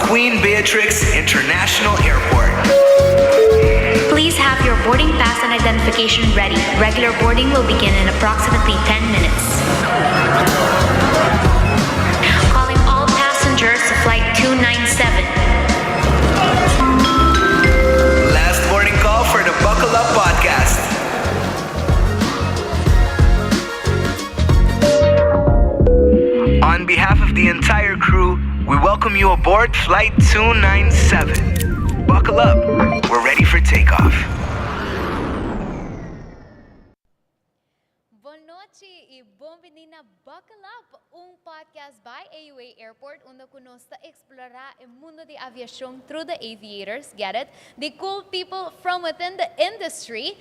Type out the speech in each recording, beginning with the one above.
Queen Beatrix International Airport. Please have your boarding pass and identification ready. Regular boarding will begin in approximately 10 minutes. Calling all passengers to flight 297. Last boarding call for the Buckle Up podcast. On behalf of the entire crew, we welcome you aboard Flight 297. Buckle up. We're ready for takeoff. Bon nochi y bon bini na Buckle Up, un podcast by AUA Airport, unda nos ta explora e mundo di aviacion through the aviators, get it? The cool people from within the industry.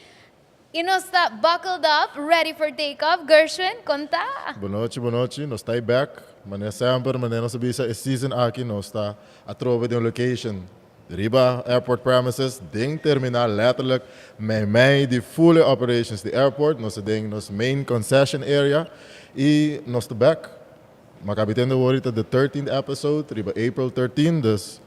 Y nos ta buckled up, ready for takeoff. Gershwin, con ta. Bon nochi, bon nochi. Nos ta back. Manera semper, manera nos a bisa e season aki, nos ta atrobe den location. Riba Airport premises, den terminal letterlijk, mei mei di full operations di airport, nos den nos main concession area y nos ta back. Mi a caba di tende awor the 13th episode, riba April 13, dus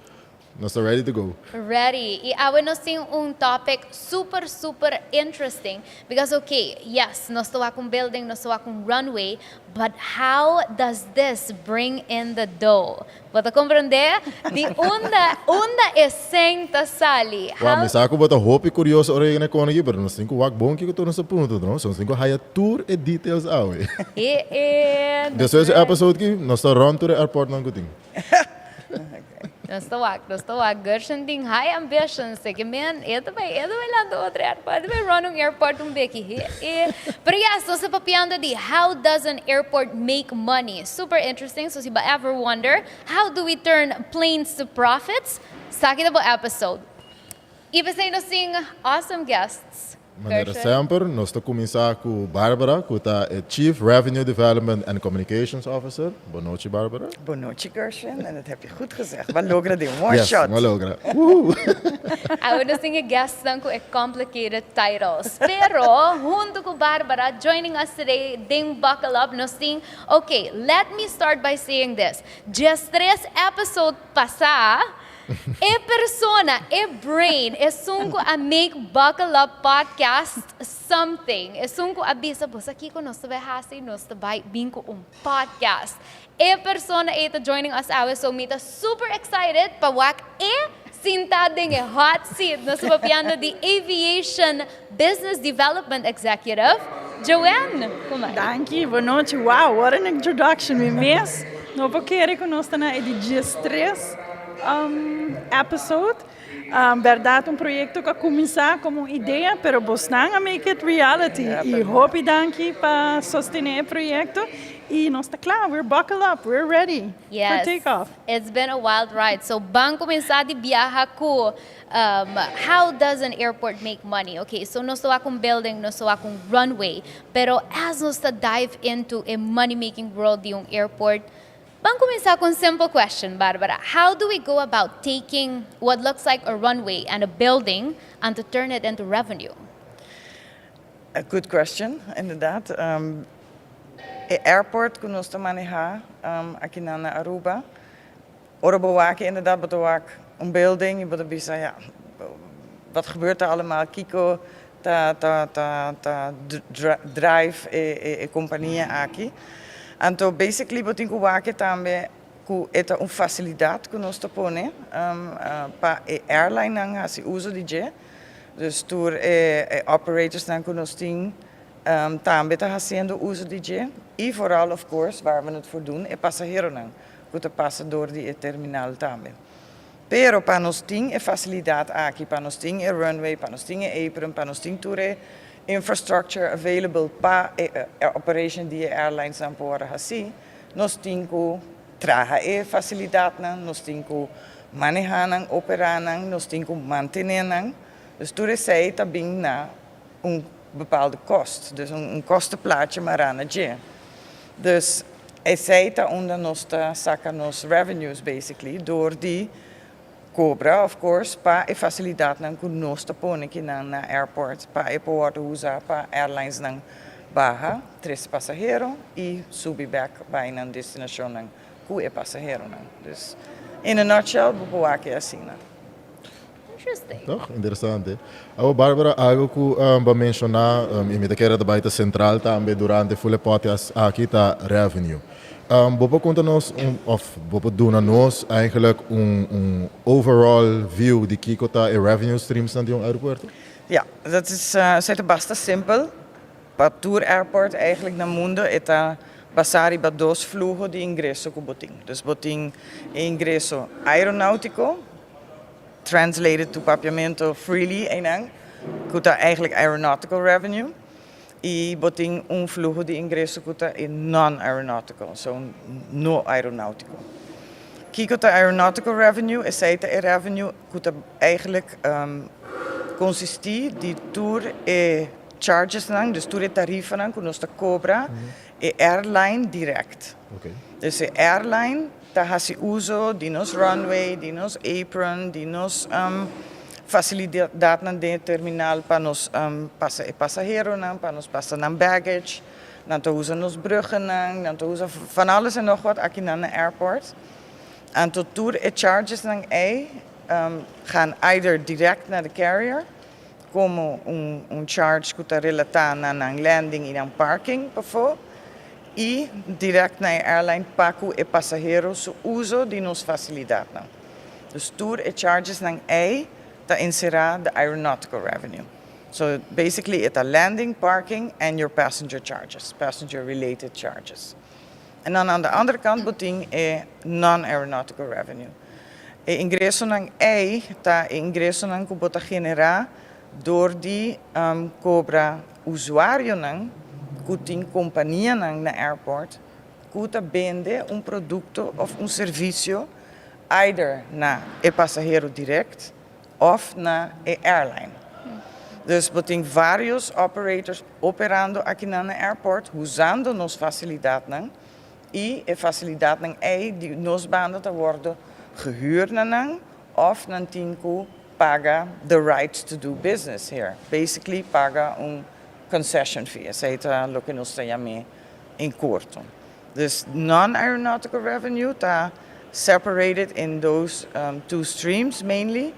nos ta ready to go. Ready. Y awe nos tin un topic super, super interesting. Because, okay, yes, nos ta cu building, nos ta cu runway, but how does this bring in the dough? Bo ta comprende? Di unda, unda e cen ta sali? Wow, mi sa cu bo ta hopi curioso ora yega cu aki, pero nos tin cu wak bon cu tur nos punto, no? So nos tin cu haya tur e details awe. E Dus e episode aki, nos ta rond tur e airport nan cu tin. Nos ta wak, nos ta wak. Gershon tin high ambitions. Cu man, e ta bai landa otro airport, e ta bai run un airport un beki. Pero yes, nos ta papiando di how does an airport make money? Super interesting. So si bo ever wonder, how do we turn planes to profits? Esaki ta bo episode. Y p'esey nos tin awesome guests. Manera Gershon. Semper, nos ta cuminsa cu Barbara, cu ta e Chief Revenue Development and Communications Officer. Bon nochi, Barbara. Bon nochi, Gershwin. En dat heb je goed gezegd. B'a logra di one Yes, shot. M'a logra. Woohoo! Awe nos tin guests nan cu complicated titles. Pero, hunto cu Barbara, joining us today, den Buckle Up, nos tin, okay, let me start by saying this. Just tres episode pasa, e persona, e brain, esun cu a make Buckle Up podcast something. Esun cu a bisa, bo sa kico nos ta bai hasi, nos ta bai bin cu un podcast. E persona ey ta joining us awe, so mi ta super excited pa wak e sinta den e hot seat. Nos ta papiando di Aviation Business Development Executive, Joanne. Con ta? Danki, bon nochi. Wow, what an introduction. Mi mes no por kere cu nos ta na e 13 episode. Berdad, un proyecto cu a cuminsa como un idea, pero bosnan a make it reality. Y hopi danki pa sostene e proyecto. Y nos ta cla, we're buckled up, we're ready for takeoff. It's been a wild ride. So, ban cuminsa di biaha cu how does an airport make money? Okay, so nos ta cu building, nos ta cu runway, pero as nos ta dive into a money-making world di un airport, ban cuminsa cu un simple question, Barbara. How do we go about taking what looks like a runway and a building and to turn it into revenue? A good question, inderdaad. E airport cu nos ta maneha aki na Aruba. Ora bo wak inderdaad, bo ta wak un building, bo ta bisa, ja, wat gebeurt er allemaal? Kico ta ta ta ta drive e compania aki. Anto basically bo tin cu wak tambe cu e ta un facilidad cu nos ta pone pa e airline nan hasi uso di dje. Dus tur e operators nan cu nos tin tambe ta haciendo uso di dje. Y vooral, of course, waar we het voor doen, e pasaheronan cu ta pasa door di e terminal tambe. Pero pa nos tin e facilidad aki, pa nos tin e runway, pa nos tin e apron, pa nos tin tur e infrastructure available pa e operation di airlines nan por hasi, nos tin cu traha e facilidad nan, nos tin cu maneha nan, opera nan, nos tin cu mantene nan. Dus tur esey ta bin na un bepaalde kost. Dus un kostenplaatje mara na dje. Dus esey ta unda nos ta saca nos revenues basically door di cobra, of course, pa e facilidad nan cu nos ta pone aki na airport, pa e por usa pa airlines nan baha tres pasahero y subi back bay nan destinacion nan cu e pasaheronan. Dus In a nutshell, bo por wak e asina. Interesting. Toch? Interesante. Awo Barbara, algo cu bo a menciona y mi ta kere ta bay ta central tambe durante full e podcast aki ta revenue. Bo por conta nos un of bo por duna nos eigenlijk un overall view di kico ta e revenue streams nan di un aeropuerto? Ja, dat is esey ta basta simpel. Pa tur airport eigenlijk na mundo e ta basa riba dos fluho di ingreso cu bo tin. Dus bo tin e ingreso aeronautico, translated to Papiamento freely einan, cu ta eigenlijk aeronautical revenue, y bo tin un fluho di ingreso cu ta e non-aeronautical, so no aeronautico. Kico ta aeronautical revenue? Esey ta e revenue cu ta eigenlijk consisti di tur e chargesnan, dus tur e tarifanan cu nos ta cobra e airline direct. Dus e airline ta haci uso di nos runway, di nos apron, di nos facilidadnan den e terminal pa nos pasa e pasaheronan, pa nos pasa nan baggage, nan ta usa nos bruggennan, nan ta usa van alles en nog wat akinan na airport. Anto tur e chargesnan ey gaan either direct na de carrier, como un charge cu ta relata na nan landing y nan parking pafo, y direct na e airline pa cu e pasahero su uso di nos facilidadnan. Dus tur e chargesnan ey ta encera the aeronautical revenue. So basically e ta landing, parking and your passenger charges, passenger related charges. En dan aan de andere kant bo tin e non-aeronautical revenue. E ingresonan ey ta e ingresonan cu bo ta genera door di cobra usuarionan cu tin companianan na airport cu ta bende un producto of un servicio either na e pasahero direct of na e airline. Dus bo tin varios operators operando akinan na airport usando nos facilidadnan y e facilidadnan ey di nos banda ta wordo gehuur na nan of nan tin cu paga the right to do business here. Basically paga un concession fee. Esey ta loke nos ta yam'e in corto. Dus non-aeronautical revenue ta separated in those two streams mainly,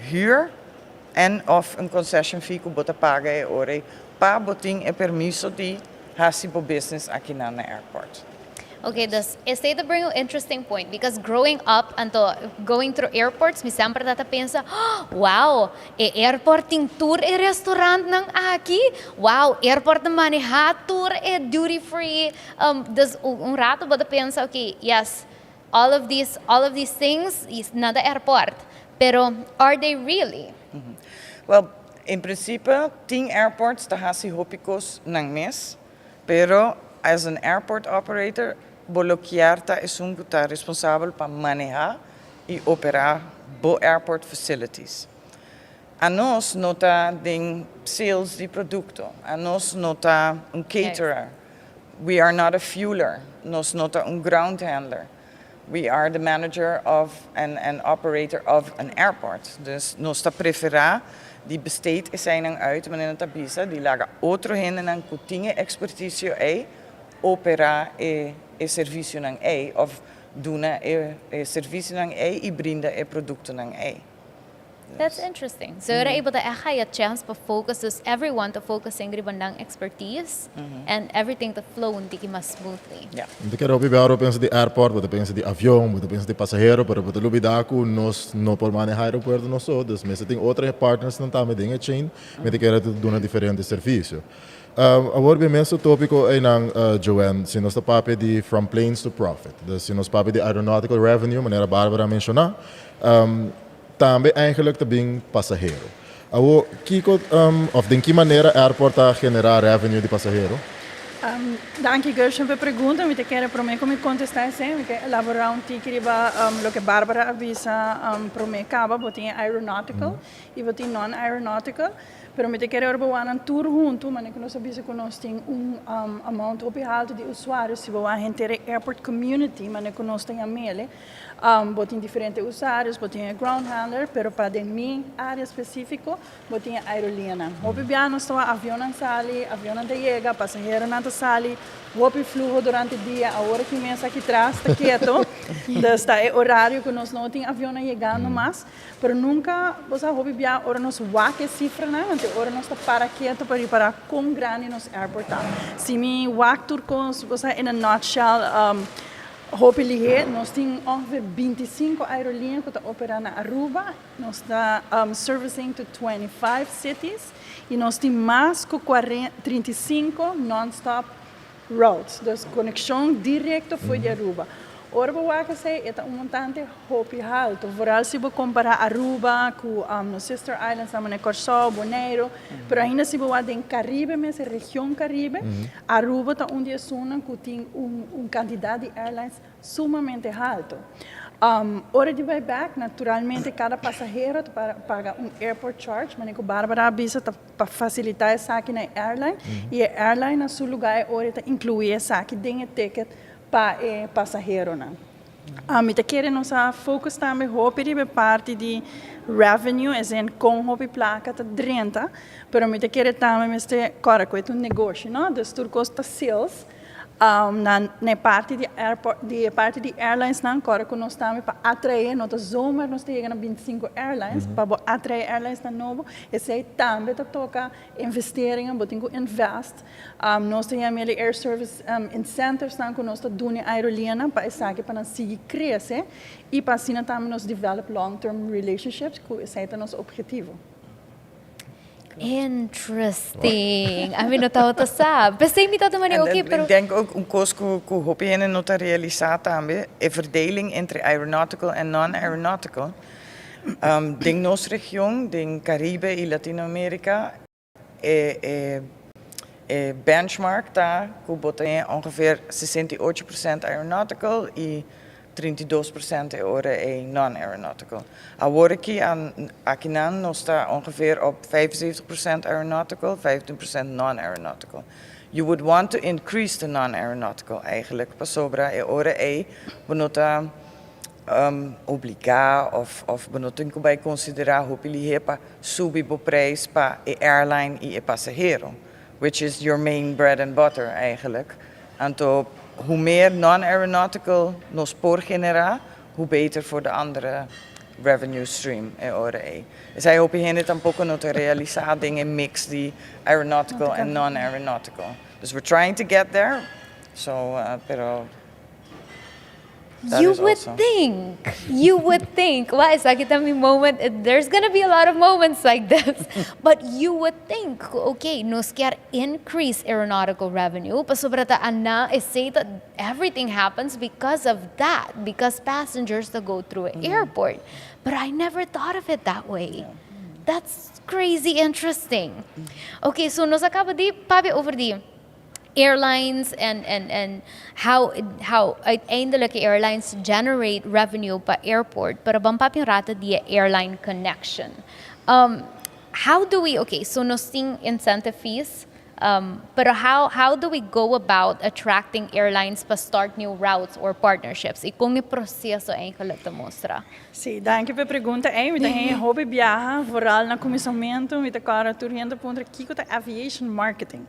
huur en of un concession fee cu bo ta paga e ora pa bo tin e permiso di haci bo business akinan na airport. Okay, dus esey ta bring an interesting point because growing up anto going through airports, mi semper ta pensa, "Oh, wow, e airport tin tur e restaurantnan aki. Wow, airport maneha tur e duty free." Dus un rato bo ta pensa, okay, yes, all of these things is na the airport. Pero are they really? Well, in principe, tin airports ta hasi hopi cos nan mes, pero as an airport operator, bo lo kier ta esun cu ta responsabel pa maneha y opera bo airport facilities. Anos no ta den sales di producto, anos no ta un caterer, we are not a fueler, nos no ta un ground handler. We are the manager of and operator of an airport. Dus nos ta prefera di besteed eseynan uit, manera ta bisa, di laga otro hendenan cu tin experticio ey opera e servicionan ey of duna e servicionan ey y brinda e productonan ey. That's interesting. So you're able to haya chance to focus, dus everyone to focus in riba nan expertise and everything to flow un tiki mas smoothly. Yeah. Anto kier hopi biaha pensa di airport, bo ta pensa di avion, bo ta pensa di pasahero, pero bo ta lubida cu nos no por maneha aeropuerto nos so, dus mester tin otro partners nan tambe den e chain, mester kier duna diferente servicio. Awor bin mes topico einan, Joanne, si nos ta papia di from planes to profit, dus si nos papia di aeronautical revenue, manera Barbara menciona, tambe eigenlijk ta bin pasahero. Awor, kiko, of den ki manera airport ta genera revenue di pasahero? Danki, Gershon, pa e pregunta. Mi ta kier prome cu mi contesta esey, mi kier elabora un tiki riba loke Barbara a bisa prome caba, bo tin aeronautical y bo tin non-aeronautical. Pero mi ta kere ora bo wak nan tur huntu, manera ku nos a bisa ku nos tin un amount hopi haltu di usuario, si bo wak henter e airport community, manera ku nos ta yam'el, bo tin diferente usuarios, bo tin e ground handler, pero pa den mi área spesífiko, bo tin e aerolineanan. Hopi bia nos ta wak avionnan sali, avionnan ta yega, pasaheronan ta sali, hopi fluho durante dia, awor aki mes aki tras ta keto, dus ta e orario ku nos no tin avionnan yegando mas. Pero nunka bo sa hopi bia ora nos wak e sifranan, anto ora nos ta para keto pa ripará kon grandi nos airport ta. Si mi wak tur kos, bo sa in a nutshell, hopi lihé, nos tin ongeveer 25 aerolínea ku ta operá na Aruba, nos ta servicing to 25 cities i nos tin mas ku 35 non-stop routes, dus konekshon direkto fo'i di Aruba. Ora bo wak esei e ta un montante hopi haltu, vooral si bo kompará Aruba ku nos sister islands nan manera Kòrsou, Boneiru, pero ainda si bo wak den Karibe mes, e region Karibe, Aruba ta un di esunnan ku tin un kantidat di airlines sumamente haltu. Ora di bai bèk, naturalmente kada pasahero ta paga un airport charge, manera ku Barbara a bisa ta pa fasilitá esaki na e airline i e airline na su lugá e ora ta inkluí esaki den e ticket pa e pasaheronan. Mi ta kere nos a focus tambe hopi riba e parti di revenue, es in kon hopi plaka ta drenta, pero mi ta kere tambe mester kòrda ku e ta un negoshi, no? Dus tur kos ta sales. Na e parti di airport, di e parti di airlines nan kòrda ku nos tambe pa atraé, no ta zomaar nos ta yega na 25 airlines, pa bo atraé airlines nan nobo, esei tambe ta toka investeringen, bo tin ku invest. Nos ta yama el e air service incentives nan ku nos ta duna e aerolineanan pa esaki pa nan sigui krese i pa asina tambe nos develop long term relationships ku esei ta nos objetivo. Interesting. Ami no tabata sa. P'esei mi tabata mane oké, pero. Ik denk ook un kos ku hopi hende no ta realisá tambe, e verdeling entre aeronautical en non-aeronautical. Den nos region, den Caribe i Latinoamerica, e benchmark ta ku bo ta haya ongeveer 68% aeronautical i 32% e ora e non-aeronautical. Awor aki akinan nos ta ongeveer op 75% aeronautical, 15% non-aeronautical. You would want to increase the non-aeronautical eigenlijk, pasobra e ora ei bo no ta obligá of bo no tin ku bai konsiderá hopi lihé pa subi bo prijs pa e airline i e pasahero, which is your main bread and butter eigenlijk. Anto hoe meer non-aeronautical nos por generá, hoe beter voor de andere revenue stream e ora ei. Esei hopi hende tampoko no ta realisá den e mix di aeronautical en non-aeronautical. Dus we're trying to get there, so pero that You is would also. Think, you would think, wah, esaki ta mi moment, there's gonna be a lot of moments like this, but you would think, okay, nos kier increase aeronautical revenue, pasobra ta ana, esey ta, everything happens because of that, because passengers ta go through a airport. But I never thought of it that way. That's crazy interesting. Okay, so nos a caba di papia over di airlines and how uiteindelijk airlines generate revenue pa airport, pero ban papia un rato di airline connection. How do we, okay, so nos tin incentive fees, pero how do we go about attracting airlines pa start new routes or partnerships? Y con e proceso eigenlijk ta mustra? Si, danki pa e pregunta. Ei, mi ta heen hopi biaha, vooral na kuminsamentu, mi ta kòrda tur hende puntra kiko ta aviation marketing.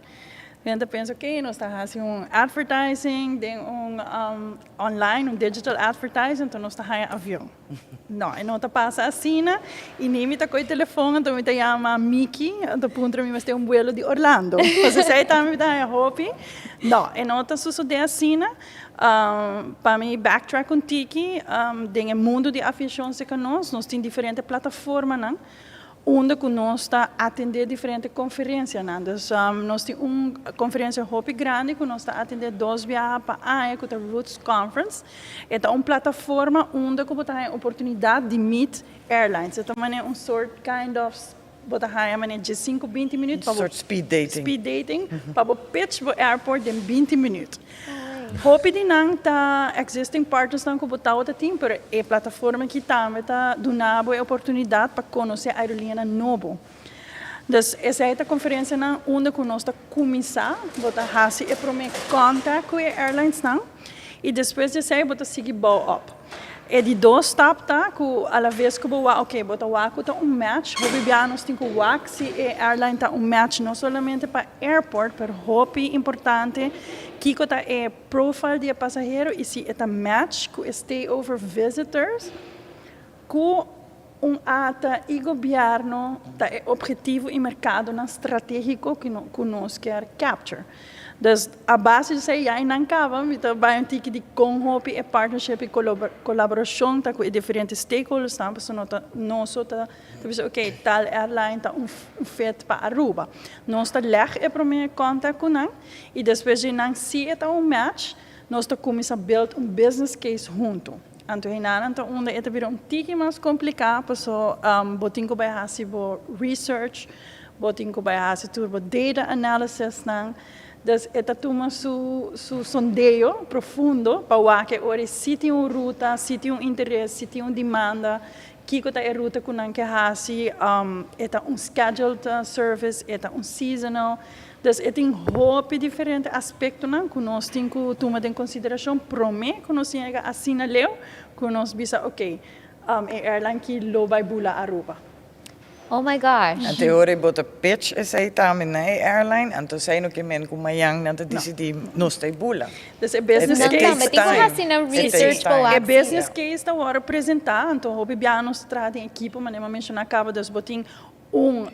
Hende ta pensa, ok, nos ta hasi un advertising den un online, un digital advertising, anto nos ta haña avion. No, e no ta pasa asina. I ni mi ta kohe telefon, anto mi ta yama Mickey, anto puntra mi mester un buelo di Orlando. Pasobra esei tambe mi ta haña hopi. No, e no ta sosodé asina. Pa mi backtrack un tiki, den e mundu di aviashon serka nos, nos tin diferente plataformanan unda ku nos ta atendé diferente konferensianan. Dus nos tin un konferensia hopi grandi ku nos ta atendé dos biaha pa aña ku ta Roots Conference. E ta un plataforma unda ku bo ta haña oportunidat di meet airlines. E ta manera un sort kind of bo ta haña manera 15, 20 minüt pa bo Sort speed dating. Speed dating pa bo pitch bo airport den 20 minüt. Hopi di nan ta existing partners nan ku bo tabata tin, pero e plataforma aki tambe ta duna bo e oportunidat pa konosé aerolíneanan nobo. Dus esey ta conferencianan unda cu nos ta cuminsa, bo ta haci e prome contact cu e airlines nan y despues di esey bo ta sigui bouw op. E di dos stap ta cu a la vez cu bo wak, ok, bo ta wak cu ta un match, hopi bia nos tin cu wak si e airline ta un match no solamente pa airport, pero hopi importante kico ta e profile di e pasahero y si e ta match cu e stayover visitors cu un ATA y gobierno ta e obhetivo y mercadonan strategico cu nos kier capture. Dus a base di esey ya nan caba, mi ta bay un tiki di con hopi e partnership y colaboracion ta cu e diferente stakeholders nan, pasobra no ta nos so ta bisa ok, tal airline ta un fit pa Aruba. Nos ta leg e prome contact cu nan y despues di nan si e ta un match, nos ta cuminsa build un business case hunto. Anto hinanan ta unda e ta bira un tiki mas complica, paso bo tin cu bay haci bo research, bo tin cu bay haci tur bo data analysis nan. Dus e ta tuma su sondeo profundo pa wak e ora si tin un ruta, si tin un interes, si tin un demanda, kico ta e ruta cu nan ke haci, e ta un scheduled service, e ta un seasonal. Dus e tin hopi diferente aspectonan cu nos tin cu tuma den consideracion prome cu nos yega asina leu cu nos bisa ok, e airline ki lo bay bula Aruba. Oh my gosh. Anto e ora e bo ta pitch esey tambe na e airline, anto esey no ke men cu mayan nan ta dicidi nos ta e bula. Dus e business Nan case tambe tin cu haci nan research pa wak E si. business case ta worde presenta, anto hopi biaha nos ta traha den ekipo manera mi a menciona caba, dus bo tin un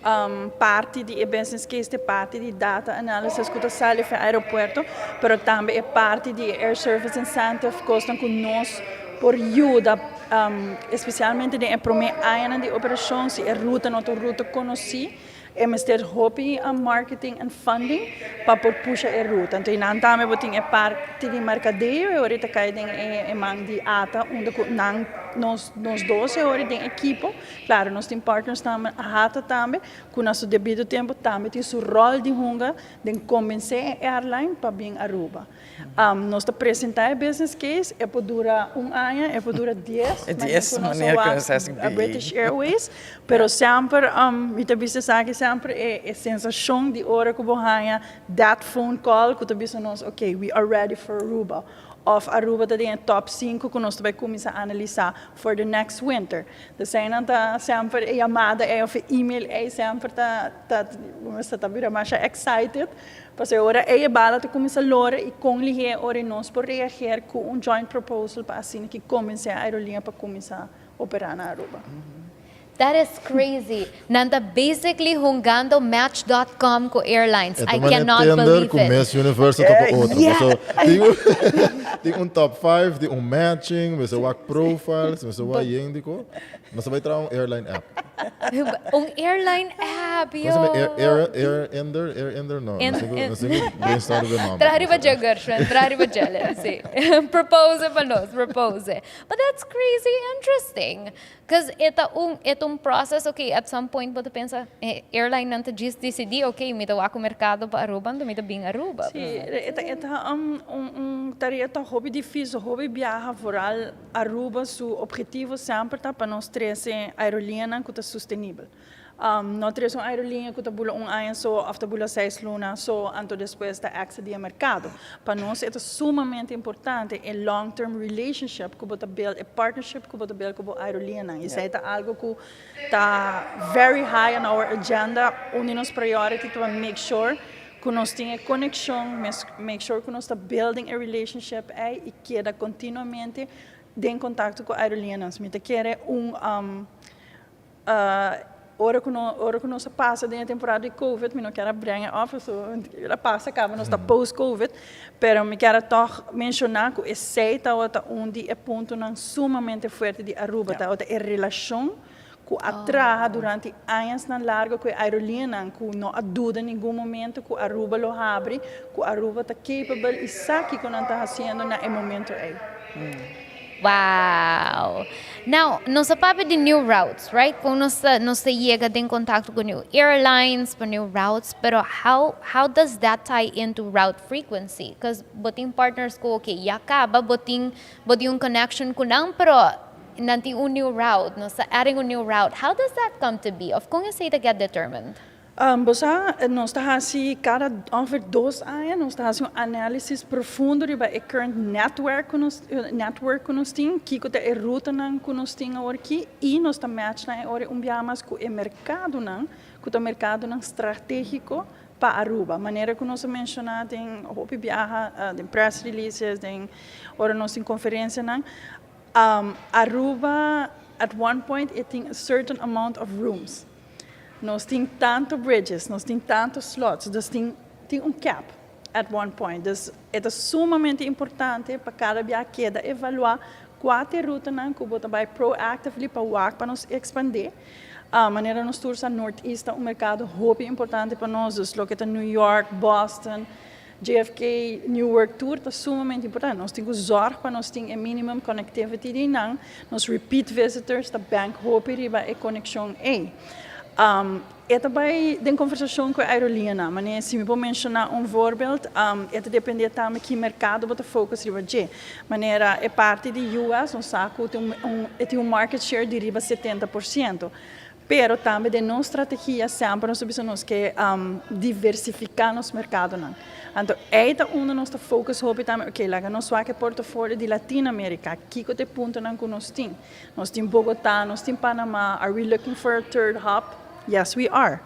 parti di e business case ta e parti di data analysis cu ta sali for aeropuerto, pero tambe e parti di e air service incentive, cosnan cu nos por yuda, especialmente den e prome añanan di operacion, si e ruta no ta un ruta conoci, e mester hopi marketing and funding pa por pusha e ruta. Entonces nan tambe bo tin e parti di mercadeo e ora ta cay den e man di ATA unda cu nan nos dos e ora den ekipo. Claro, nos tin partners tambe, AHATA tambe, cu na su debido tempo tambe tin su rol di hunga den convence e airline pa bin Aruba. Nos ta presenta e business case, e por dura un aña, e por dura 10, 10, manera cu nos a wak British Airways, pero semper, mi ta bisa esaki semper, e sensacion di ora cu bo haya that phone call cu ta bisa nos, ok, we are ready for Aruba, of Aruba ta den e top 5 cu nos ta bay cuminsa analisa for the next winter. Eseinan ta semper e yamada ei of e email ei semper ta bira masha excited. Pasobra ora ei e bala ta cuminsa lora y con lihé ora nos por reageer cu un joint proposal pa asina ki convence e aerolinea pa cuminsa opera na Aruba. That is crazy. Nan ta basically hungando Match.com cu airlines. E I ta manera cannot Tinder believe cu it. Miss Universe ta topa otro. Paso tin un top 5, tin un matching, mester wak profiles, mester wak yen di ko. Nos ta bay traha un airline app. Un airline app, yo. Como se llama? Air, Air, Air Ender, Air Ender, no. No sé, no sé brainstorm de nomber. Traha riba dje, Gershwin, traha riba dje, sí. Propose pa nos, propose. But that's crazy interesting. Cause e ta un, e ta un process, okay, at some point bo ta pensa, e airline nan ta djis dicidi, okay, mi ta wak un mercado pa Aruba, anto mi ta bin Aruba. Sí, e ta un tarea ta hopi dificil, hopi biaha, vooral Aruba su objetivo semper ta pa nos trece aerolineanan cu ta sostenibel. No trece un aerolinea cu ta bula un aña so of ta bula 6 luna so, anto despues ta exit di e mercado. Pa nos e ta sumamente importante e long term relationship cu bo ta build, e partnership cu bo ta build cu bo aerolineanan. Esey ta algo cu ta very high on our agenda, un di nos priority to make sure cu nos tin e conexion, make sure cu nos ta building a relationship ey y keda continuamente den contacto cu aerolineanan. Mi ta kere un ora cu no, ora cu nos a pasa den e temporada di COVID, mi no kier bring it off, so a pasa caba nos ta post-COVID, pero mi kier toch menciona cu esey ta un di e puntonan sumamente fuerte di Aruba, ta e relacion cu a traha durante añanan largo cu e aerolineanan, cu no a duda ningun momento cu Aruba lo habri, cu Aruba ta capable y sa kico nan ta haciendo na e momento ey. Wow. Now, nos a papia di new routes, right? Con nos ta yega den contacto cu new airlines, pa new routes, pero how does that tie into route frequency? Because bo tin partners cu, okay, ya caba, bo tin un connection cu nan, pero nan tin un new route, nos ta adding a new route. How does that come to be? Of con esey ta get determined? Bo sa, nos ta hasi kada ongeveer 2 aña, nos ta hasi un análisis profundo riba e current network ku nos tin, kiko ta e rutanan ku nos tin awor aki, i nos ta match nan e ora un biaha mas ku e merkadonan, ku ta merkadonan stratégiko pa Aruba. Manera ku nos a menshoná den hopi biaha, den press releases, den ora nos tin konferensianan, Aruba at one point e tin a certain amount of rooms. Nos tin tantu bridges, nos tin tantu slots, dus tin un cap at one point. Dus e ta sumamente importante pa kada biaha keda evaluá kua ta e rutanan ku bo ta bai proactively pa wak pa nos ekspandé. Manera nos tur sa, Northeast ta un merkado hopi importante pa nos, dus loke ta New York, Boston, JFK, Newark tur ta sumamente importante. Nos tin ku zorg pa nos tin e minimum connectivity di nan, nos repeat visitors ta bank hopi riba e konekshon ei. E ta bai den konversashon ku e aerolínea, ma si mi por menshoná un voorbeeld, e ta dependé tambe ki merkado bo ta focus riba dje. Manera e parti di US, nos sa ku tin un market share di riba 70%. Pero tambe den nos strategia semper nos bisa nos ke diversifiká nos merkadonan. Anto, ei ta unda nos ta focus hopi tambe, ok, laga nos wak e portafolio di Latinoamérica, kiko ta e puntonan ku nos tin. Nos tin Bogotá, nos tin Panama, are we looking for a third hub? Yes, we are.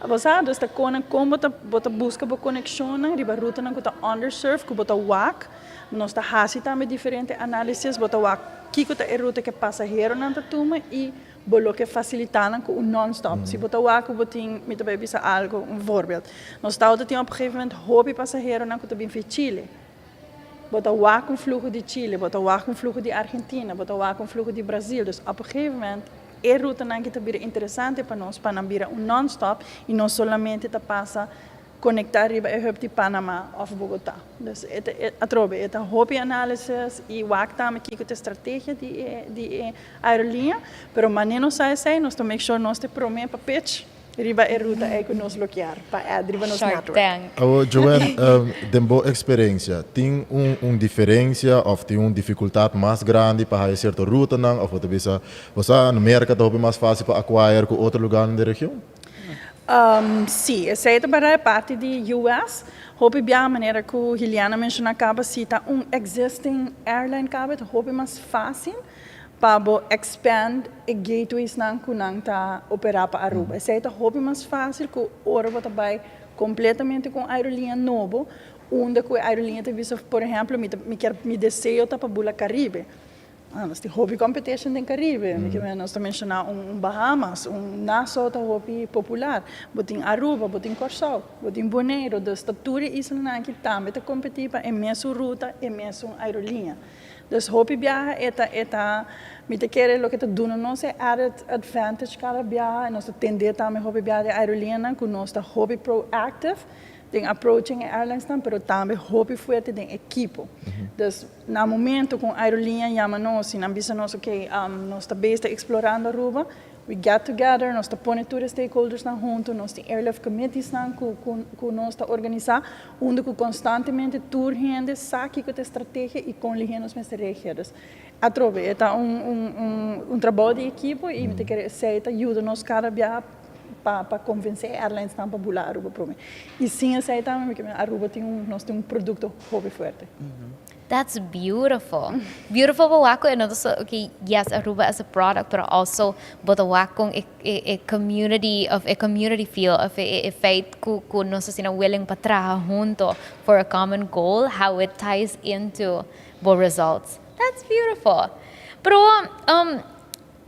Bo sa, dus ta kon kon bo ta buska bo konekshonnan riba rutanan ku ta underserved, ku bo ta wak, nos ta hasi tambe diferente análisis, bo ta wak kiko ta e ruta ku pasaheronan ta tuma i bo lo ke fasilitá nan ku un non-stop. Si bo ta wak bo tin, mi ta bai bisa algu, un voorbeeld. Nos tabatin op een gegeven moment hopi pasaheronan ku ta bin fi Chile. Bo ta wak un fluho di Chile, bo ta wak un fluho di Argentina, bo ta wak un fluho di Brasil. Dus op een gegeven moment e rutanan aki ta bira interesante pa nos, pa nan bira un non-stop i no solamente ta pasa konektá riba e hub di Panama òf Bogotá. Dus e atrobe, e ta hopi análisis i wak tambe kiko ta e strategia di e aerolínea, pero manera nos sa esei, nos ta make sure nos ta promé pa pitch riba e ruta ei ku nos lo kier pa add riba nos Shark network. Tank. Awo, Joanne, den bo eksperensia, tin un diferensia òf tin un difikultat mas grandi pa haya sierto rutanan òf bo ta bisa, bo sa, na Merka ta hopi mas fásil pa acquire ku otro lugánan den region? Sí, esei ta para e parti di US. Hopi biaha, manera ku Juliana a menshoná kaba, si ta un existing airline kaba, ta hopi mas fásil pa bo expand e gateways nan ku nan ta operá pa Aruba. Esei ta hopi mas fásil ku ora bo ta bai kompletamente ku un aerolínea nobo, unda ku e aerolínea ta bisa, por ehèmpel, mi kier, mi deseo ta pa bula Karibe. Ah, nos tin hopi competition den Caribe. Nos ta menshoná un Bahamas, un Nassau ta hopi popular. Bo tin Aruba, bo tin Kòrsou, bo tin Boneiru. Dus ta tur e islanan aki tambe ta kompetí pa e mesun ruta, e mesun aerolínea. Dus hopi biaha e ta, mi ta kere loke ta duna nos e added advantage kada biaha, nos ta tendé tambe hopi biaha di aerolíneanan ku nos ta hopi proactive den approaching e airlinesnan, pero tambe hopi fuerte den ekipo. Dus na momento ku aerolínea yama nos i nan bisa nos, ok, nos ta bezig ta eksplorando Aruba, we get together, nos ta pone tur e stakeholdersnan huntu, nos tin airlift committeesnan ku nos ta organisá, unda ku konstantemente tur hende sa kiko ta e strategia i kon lihé nos mester reageer. Dus atrobe, e ta un trabou di ekipo i mi ta kere esei ta yuda nos kada biaha pa konvensé e airlinesnan pa bula Aruba promé. I sin esei tambe, Aruba tin un, nos tin un produkto hopi fuerte. That's beautiful. Beautiful pa wak and also, okay, yes, Aruba as a product, but also bo ta wak kon e community of a community feel of e feit ku nos asina willing pa traha hunto for a common goal, how it ties into bo results. That's beautiful. Pero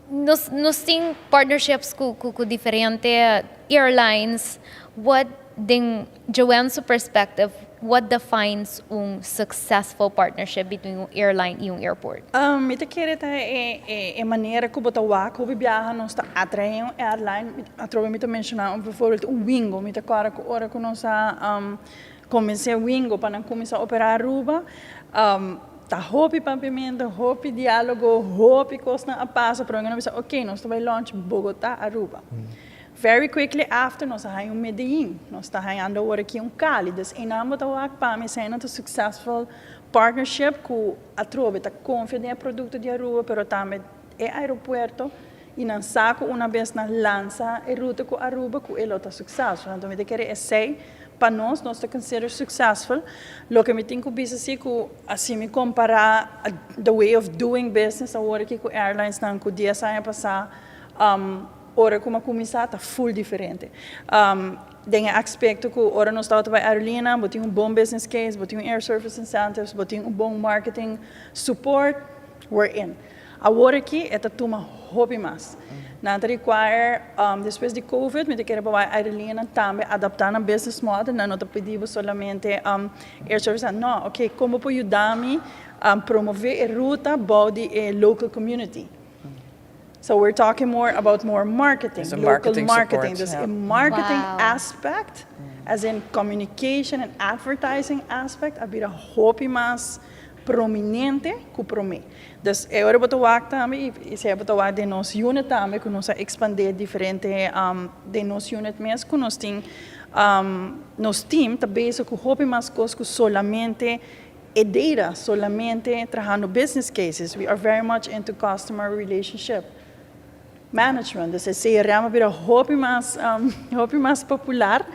nos tin partnerships ku diferente airlines. What den Joanne's perspective, what defines un successful partnership between un airline i un airport? Mi ta kere ta e manera ku bo ta wak hopi biaha nos ta atraé un airline. Atrobe mi ta menshoná bijvoorbeeld un Wingo. Mi ta kòrda ku ora ku nos a konvensé Wingo pa nan kuminsá operá Aruba, ta hopi papiamentu, hopi diálogo, hopi kosnan a pasa, pero nan a bisa, ok, nos ta bai launch Bogotá, Aruba. Very quickly after, nos a haña un Medellín, nos ta hañando awor aki un Cali. Dus einan bo ta wak pa mi esei ta successful partnership ku atrobe ta konfia den e produkto di Aruba, pero tambe e aeropuerto. Y nan sa cu una bes nan lansa e ruta cu Aruba, cu e lo ta successful. Anto mi ta kere esey pa nos, nos ta consider successful. Loke mi tin cu bisa si cu asina mi compara the way of doing business awor aki cu airlines nan cu 10 aña pasa, ora cu mi a cuminsa, ta full diferente. Den e aspecto cu ora nos tabata bay aerolínea, bo tin un bon business case, bo tin un air service incentives, bo tin un bon marketing support, we're in. Awor aki e ta tuma hopi mas. Nan ta require, despues di COVID, mi ta kere pa aerolínea tambe adapta nan business model, nan no ta pidi solamente air service, no, ok, con por yuda mi promove e ruta bou di e local community? So we're talking more about more marketing, It's a local marketing marketing. support, Dus a marketing aspect, as in communication and advertising aspect, a bira hopi mas prominente cu prome. Dus awor bo ta wak tambe, y si bo ta wak den nos unit tambe, cu nos a expande diferente den nos unit mes, cu nos tin nos team ta bezig cu hopi mas cos cu solamente e data, solamente trahando business cases. We are very much into customer relationship management. Dus CRM a bira hopi mas popular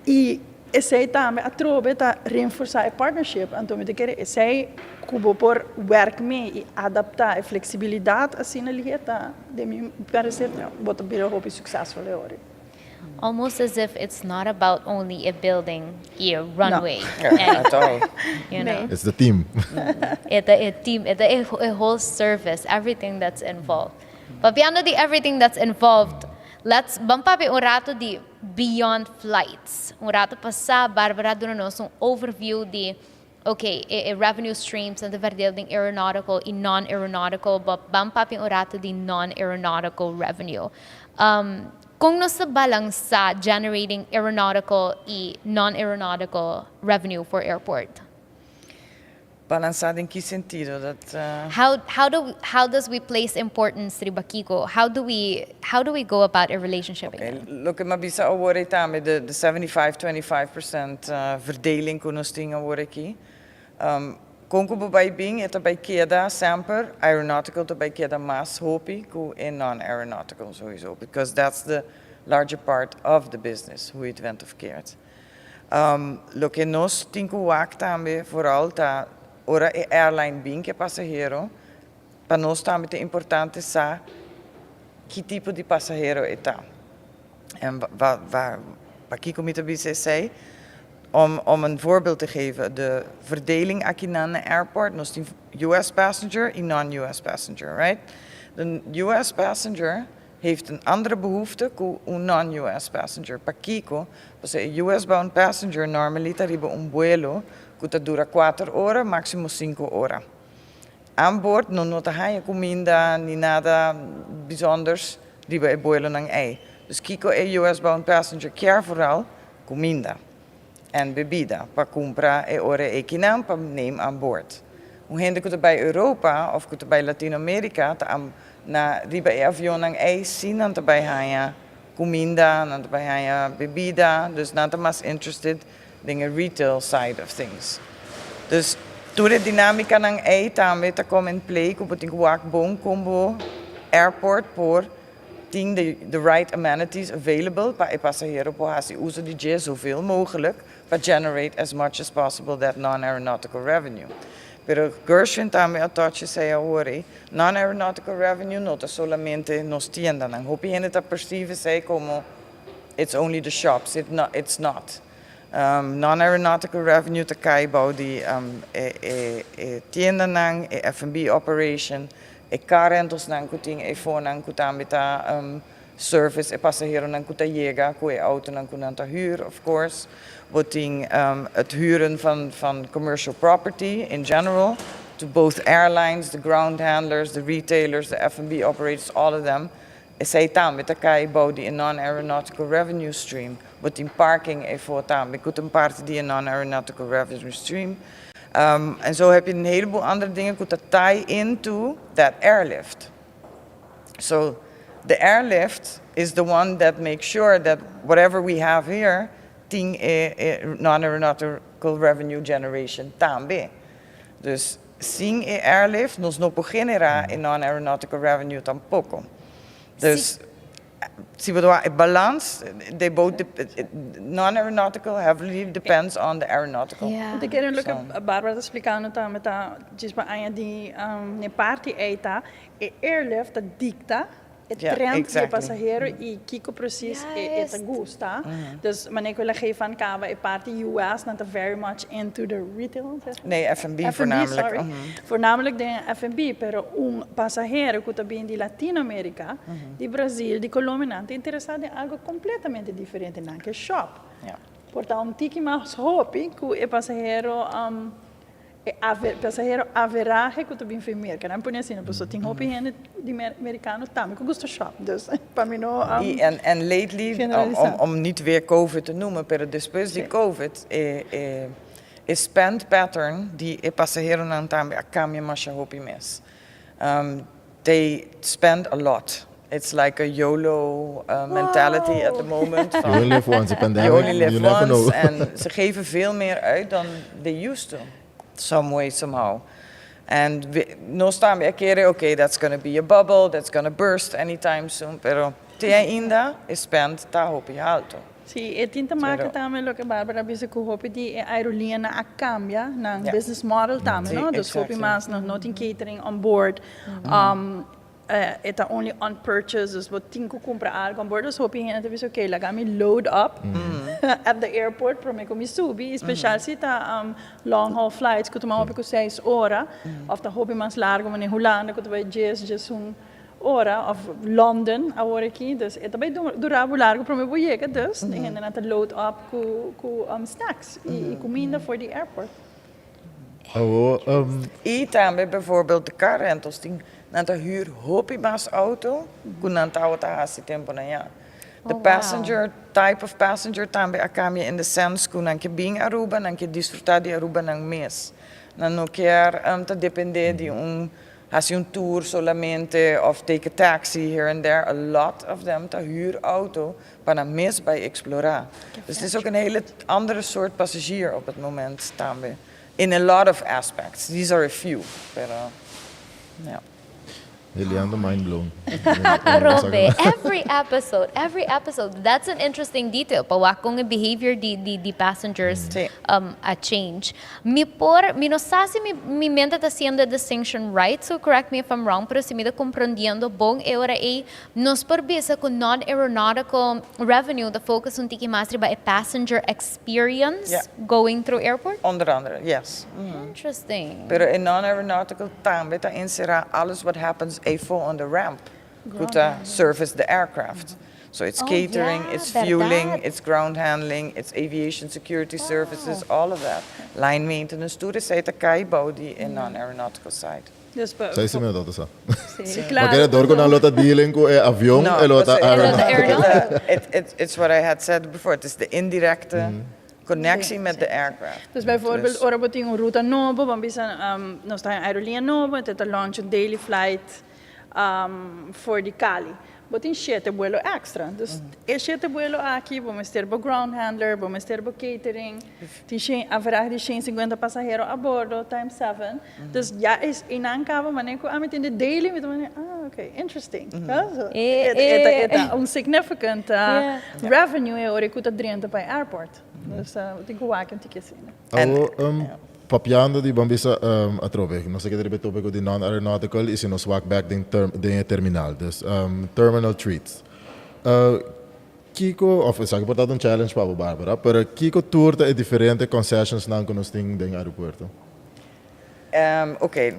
y esey tambe atrobe ta reforsa e partnership. Anto, mi ta kere esey cu bo por werk mee y adapta e flexibilidad asina lihe ta, di mi parecer, bo ta bira hopi successful awor. Almost as if it's not about only a building, a runway. Yeah, and, at all. It's the team. It's a team, it's a whole service, everything that's involved. Papiando di everything that's involved, let's ban papia un rato di beyond flights. Un rato pasa, Barbara a duna nos un overview di, okay, e revenue streams and de verdeling aeronautical y non-aeronautical, but ban papia un rato di non-aeronautical revenue. Con nos ta balansa generating aeronautical y non-aeronautical revenue for airport? Balansa den ki sentido? Dat, How does we place importance riba kico? How do we go about a relationship Okay, again? loke mi a bisa awor tambe, de 75-25% verdeling cu nos tin awor aki. Con cu bay bin, e bay keda semper, aeronautical ta bay keda mas hopi cu e non-aeronautical sowieso, because that's the larger part of the business, hoe je het went of keert. Loke nos tin cu wak tambe, vooral ta ora e airline bin cu pasahero, pa nos tambe ta importante sa ki tipo di pasahero e ta. En waar, waar mi ta bisa esey, om een voorbeeld te geven, de verdeling aki na de airport, nos tin US passenger en non-US passenger, right? De US passenger heeft een andere behoefte ku een non-US passenger. Pakico, e US-bound passenger normally ta riba un vuelo cu ta dura 4 ora, maximo 5 ora. Aan boord no ta haya cuminda ni nada bijzonders riba e vuelo nan ey. Dus kico e US-bound passenger kier vooral? Cuminda en bebida pa cumpra e ora eynan pa neem aan boord. Un hende cu ta bay Europa of cu ta bay Latinoamerica ta am, na riba e avion nan ey si nan ta bay haya cuminda, nan ta bay haya bebida, dus nan ta mas interested in the retail side of things. Dus tur e dinamica nan ey tambe ta come in play cu bo tin cu wak bon con bo airport por tin the right amenities available pa e pasahero por haci uso di dje zoveel mogelijk pa generate as much as possible that non-aeronautical revenue. Pero Gershwin tambe a touch esey awor, non-aeronautical revenue no ta solamente nos tienda nan. Hopi hende ta perceive esey como it's only the shops. It not, it's not. Non-aeronautical revenue ta cay bou di e tienda nan, e F&B operation, e car rentals nan cu tin e phone nan cu tambe ta service e pasahero nan cu ta yega cu e auto nan cu nan ta huur, of course. Bo tin het huren van commercial property in general to both airlines, the ground handlers, the retailers, the F&B operators, all of them. Esey tambe ta cay bou di non-aeronautical revenue stream. Bo tin parking e voor tambe cu ta parti di non-aeronautical revenue stream. En zo heb je een heleboel andere dingen cu tie into that airlift. So the airlift is the one that makes sure that whatever we have here tin e non-aeronautical revenue generation tambe. Dus sin e airlift nos no por genera e non-aeronautical revenue tampoco. Dus si bo e balans, they both non-aeronautical heavily depends on the aeronautical. Mi kier loke Barbara ta splicando tambe ta djis pa añadi na parti ey ta e airlift ta dicta e trend di pasahero y kico precies e ta gusta. Dus manera cu el a geef aan caba e parti US nan ta very much into the retail. Nee, F&B voornamelijk. Sorry. Voornamelijk den F&B, pero un pasahero cu ta bin di Latinoamerica, di Brazil, di Colombia, nan ta interesa den algo completamente diferente, nan ke shop. Por ta un tiki mas hopi cu e pasahero e pasahero averahe cu ta bin for Merca. Nan pone asina, pasobra tin hopi hende di Mericano tambe cu gusta shop. Dus pa mi no En lately, om niet weer COVID te noemen, pero despues di COVID, e spend pattern di e pasaheronan tambe a cambia masha hopi mes. They spend a lot. It's like a YOLO mentality at the moment. You only live once, a pandemic, you only live you never once know. En ze geven veel meer uit dan they used to. Some way, somehow. En nos tambe a kere, okay, that's gonna be a bubble, that's gonna burst anytime soon. Pero te ainda, e spend ta hopi halto. Si, e tin te maken tambe loke Barbara a bisa cu hopi di e aerolínea a cambia nan business model tambe, no? Dus hopi mas no tin catering on board. E ta only on purchase, dus bo tin cu cumpra algo on board. Dus hopi hende ta bisa, okay, laga mi load up at the airport prome cu mi subi. Y special si ta long haul flights cu tuma hopi cu 6 ora, of ta hopi mas largo manera Hulanda cu ta bay 11 ora, of London awor aki. Dus e ta bay dura bo largo prome bo yega, dus e hendenan ta load up cu snacks y cuminda for the airport. Oh, Y tambe bijvoorbeeld de car rentals tin nan ta huur hopi mas auto cu nan tawata hasi temponan ya. The passenger type of passenger tambe a cambia in the sense cu nan ke bin Aruba, nan ke disfruta di Aruba nan mes. Nan no kier ta depende di un hasi un tour solamente of take a taxi here and there. A lot of them ta huur auto pa nan mes bay explora. Dus het is ook een hele andere soort passagier op het moment tambe. In a lot of aspects. These are a few. Pero, ja. Eliando mind blown. Robe, every episode, every episode. That's an interesting detail. Pa wak con e behavior di passengers a change. Mi por, mi no sa si mi mente ta haciendo a distinction right, so correct me if I'm wrong, pero si mi ta comprendiendo bon e ora ey, nos por bisa cu non-aeronautical revenue, the focus un tiki mas riba e passenger experience going through airport? Onder andere, yes. Interesting. Pero in non-aeronautical tambe ta encera alles what happens A4 on the ramp. Cu ta service the aircraft. So it's catering, it's fueling, it's ground handling, it's aviation security services, all of that. Line maintenance, tur esey ta cay bou di e non-aeronautical side. Dus pa, Sei mi dat sa. Si, Maar claro. kere door con lo ta dealing cu e avion No, e lo ta aeronautical. It's what I had said before. Het is de indirecte connectie met de aircraft. Dus bijvoorbeeld, ora bo tin un ruta nobo, ban bisa, nos ta un aerolinea nobo, ta launch un daily flight for di Cali. Bo tin shete vuelo extra. Dus e shete vuelo aki, bo mester bo ground handler, bo mester bo catering, tin average di 150 pasahero a bordo, times 7. Dus ja, is einan caba, manera cu ami tende daily, mi ta ah, okay, interesting. Ja, so, e ta un significant revenue e ora cu ta drenta pa airport. Dus tin cu wak un tiki asina. Awo, papiando di ban bisa atrobe, nos ta keda topico di non-aeronautical y si nos wak back den terminal, dus terminal treats. Kico, of esaki por ta un challenge pa Barbara, pero kico tur ta e diferente concessions nan cu nos tin den aeropuerto? Oké,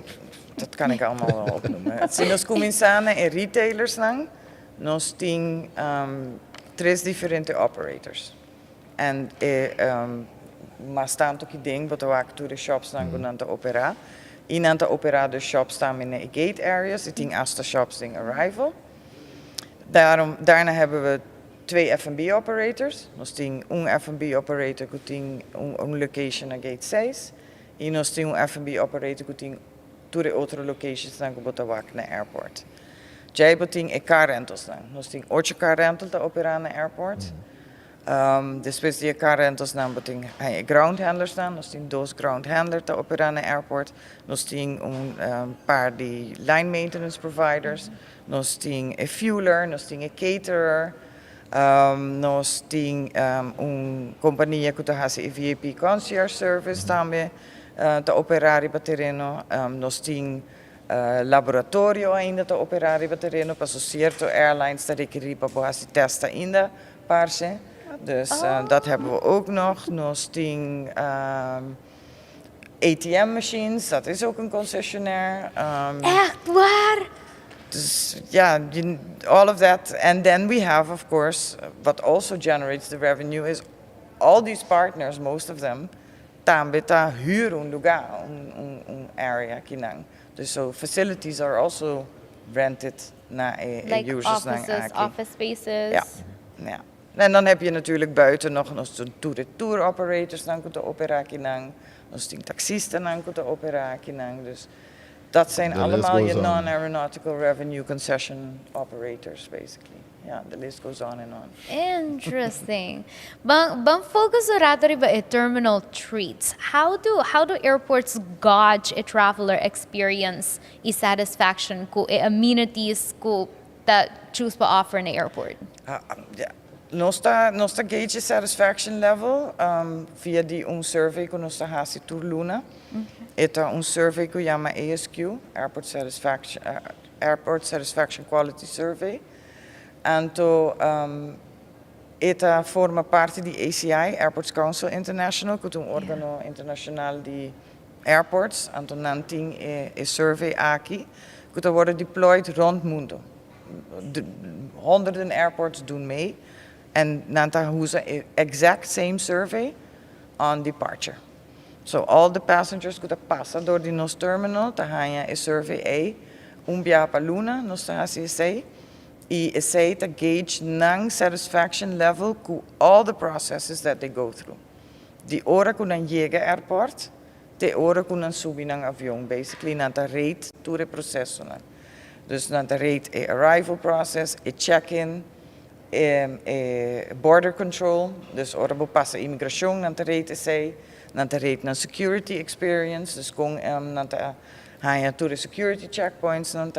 dat kan ik allemaal wel opnoemen. Si nos cuminsa e retailers nan, nos tin tres diferente operators. En mas tanto cu den, bo ta wak tur e shops nan cu nan ta opera. Y nan ta opera de shops tambe na gate areas, y tin hasta shops in arrival. Daarna hebben we twee F&B operators. Nos tin un F&B operator cu tin un location na gate 6. Y nos tin un F&B operator cu tin tur otro locations nan cu bo ta wak na airport. Djey bo tin e car rentals nan. Nos tin ocho car rental ta opera na airport. Despues di e car rentals nan bo tin e ground handlers nan, nos tin dos ground handler ta opera na airport, nos tin un par di line maintenance providers, nos tin e fueler, nos tin e caterer, nos tin un compania cu ta haci e VIP concierge service tambe ta opera riba tereno, nos tin laboratorio ainda ta opera riba tereno paso cierto airlines ta rekeri pa bo haci test ainda parce. Dus dat hebben we ook nog. Nos tin ATM machines, dat is ook een concessionair. Echt waar? Dus ja, all of that. And then we have, of course, what also generates the revenue is all these partners, most of them, tambe ta huur un lugar, un area akinan. Dus so facilities are also rented na e Like users nan offices, aki. Office spaces. Ja. En dan heb je natuurlijk buiten nog nos tour operators nan cu ta opera akinan, nos tin taxista nan cu ta opera akinan. Dus dat zijn The list allemaal je goes on. Non-aeronautical revenue concession operators, basically. Ja, the list goes on and on. Interesting. Ban focus un rato riba e terminal treats. How do airports gauge a traveler experience y satisfaction cu e amenities cu ta choose pa offer na airport? Ja. Nos ta gauge satisfaction level via di un survey cu nos ta haci tur luna. E ta un survey cu yama ASQ, Airport Satisfaction Quality Survey. Anto, e ta forma parti di ACI, Airports Council International, cu ta un organo internacional di airports. Anto, nan tin e survey aki, cu ta worden deployed rond mundo. Honderden airports doen mee. En nan ta usa e exact same survey on departure. So all the passengers cu ta pasa door di nos terminal, ta haya e survey ey, un biaha pa luna, nos ta haci esey, y esey ta gauge nan satisfaction level cu all the processes that they go through. Di ora cu nan yega airport, te ora cu nan subi nan avion, basically nan ta rate tur e proceso nan. Dus nan ta rate e arrival process, e check-in, e border control, dus ora bo pasa immigratie, nan ta rate esey, nan ta rate nan security experience, dus con nan ta haya tur e security checkpoints nan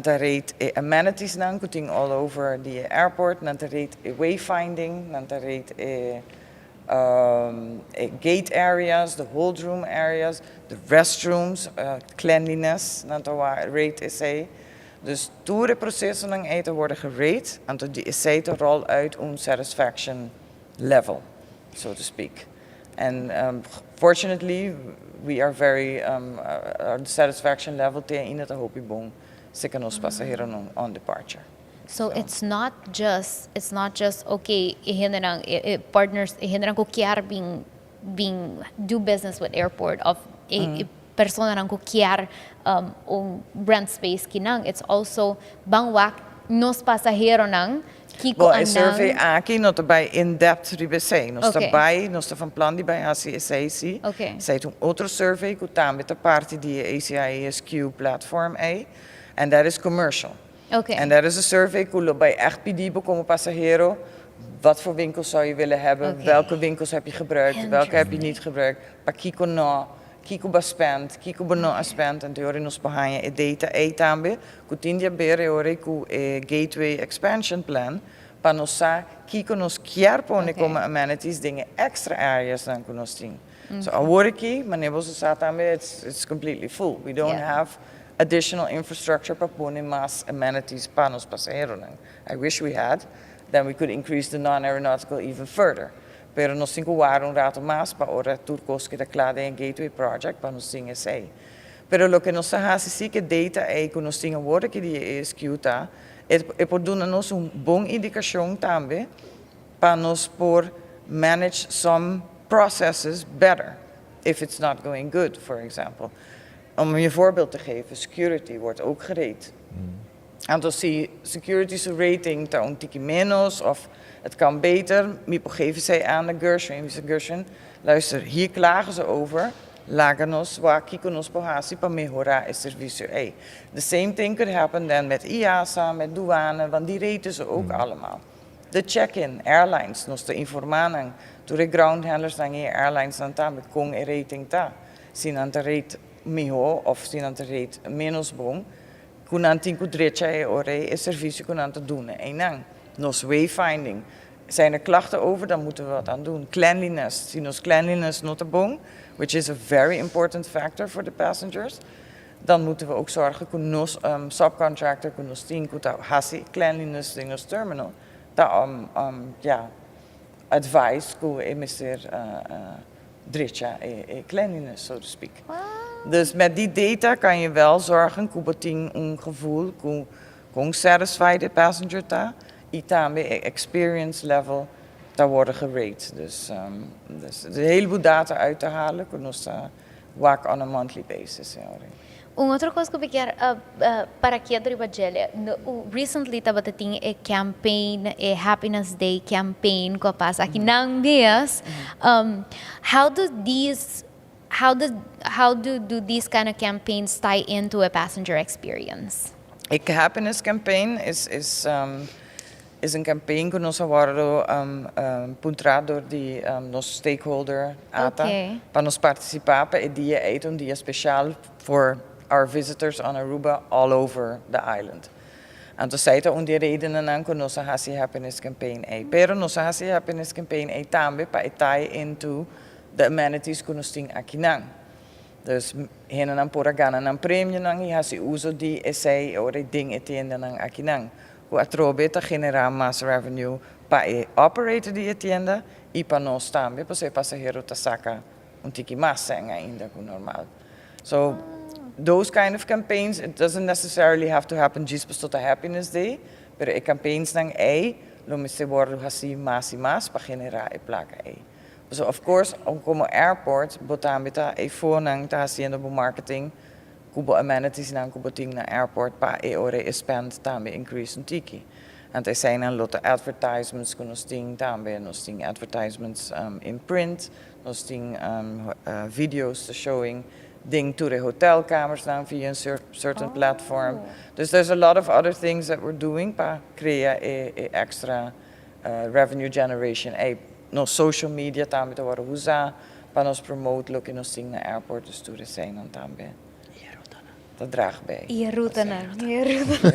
ta rate e amenities nan cu tin all over the airport, nan ta rate e wayfinding, nan ta rate e gate areas, the hold room areas, the restrooms, cleanliness, nan ta rate esey. Dus tur e proceso nan ey ta worden gerate, anto di esey ta roll uit un satisfaction level, so to speak. And fortunately, we are very, our satisfaction level te ainda ta hopi bon, serca nos pasahero on departure. So it's not just okay, e hendenan partners, e hendenan cu kier bin do business with airport of e persona nan cu kier un rent space kinan. It's also ban wak nos pasahero nan kiko Bom, e survey anang aki no ta bay in depth riba esey. Nos bay, nos ta van plan di bay haci esey si. Esey ta un otro survey cu tambe ta parti di ACI ASQ platform ey. And that is commercial. And that is a survey cu lo bay echt pidi bo como pasahero: wat voor winkels zou je willen hebben? Welke winkels heb je gebruikt? Welke heb je niet gebruikt? Pakico no? Kiko ba spend? Kiko ba no a spend? En teori nos bahanya e data e tambe. Ku tin di haber ora cu e Gateway Expansion Plan pa nos sa kiko nos kier pone como amenities den e extra areas nan cu nos tin. So awor aki, manera bo sa tambe, it's completely full. We don't have additional infrastructure pa pone mas amenities pa nos pasaheronan. I wish we had. Then we could increase the non-aeronautical even further. Pero nos tin cu warda un rato mas pa ora tur cos keda cla den Gateway Project pa nos tin esey. Pero loke nos ta haci si cu data ey cu nos tin awor aki di ASQ ta, e por duna nos un bon indicacion tambe pa nos por manage some processes better if it's not going good, for example. Om je een voorbeeld te geven, security wordt ook gerate. Anto si security su rating ta un tiki menos of het kan beter, mi por geven esey aan de Gershwin. Mi Gershwin, luister, hier klagen ze over. Laga nos wak kico nos por haci pa mehora e servicio. Hey, the same thing could happen then met IASA, met douane, want die raten ze ook allemaal. The check-in, airlines, nos ta informa nan, tur e ground handlers nan e airlines nan tambe con e rating ta. Si nan ta rate miho of si nan ta rate menos bon, cu nan tin cu drecha e ora e servicio cu nan ta duna einan. Nos wayfinding, zijn er klachten over, dan moeten we wat aan doen. Cleanliness, si nos cleanliness no ta bon, which is a very important factor for the passengers, dan moeten we ook zorgen cu nos subcontractor, cu nos tin cu ta hasi cleanliness den nos terminal, ta ja, advice cu e mester drecha e cleanliness, so to speak. Dus met die data kan je wel zorgen cu bo tin un gevoel cu con satisfied e passenger ta y tambe e experience level ta worden gerate. Dus een heleboel data uit te halen, cu nos ta wak on a monthly basis. Ja. Un otro cos cu mi kier para aki riba dje, no, recently tabata tin e campaign, e Happiness Day campaign cu a pasa aki nan mes. How do these kind of campaigns tie into a passenger experience? E Happiness Campaign is een campaign cu nos a wordo puntra door di nos stakeholder ATA pa nos participa pa e dia ey, un dia special for our visitors on Aruba all over the island. Anto esey ta un di e redenen cu nos a hasi Happiness Campaign ey. Pero nos a hasi Happiness Campaign ey tambe pa tie into the amenities cu nos tin aki nan. Dus hendenan por a gana nan premio nan y hasi uso di esey ora den e tienda nan aki nan. Cu atrobe ta genera mas revenue pa e operator di tienda y pa nos tambe, pasobra e pasahero ta saca un tiki mas ainda cu normal. So those kind of campaigns, it doesn't necessarily have to happen just pa e Happiness Day, pero e campaigns nan ey, lo mester wordo hasi mas y mas pa genera e placa ey. So of course, como airport, bo tambe ta e nan ta haciendo bo marketing cu bo amenities nan cu bo tin na airport pa e ora e spend tambe increase un tiki. Anto esey nan lo ta advertisements cu nos tin tambe, nos tin advertisements in print, nos tin videos showing den tur e hotelkamers nan via een certain platform. Dus there's a lot of other things that we're doing pa crea e extra revenue generation. E nos social media tambe ta wordo usa pa nos promote loke nos tin na airport, dus tur esey nan tambe. Dat draagt bij. E ruta nan. E ruta.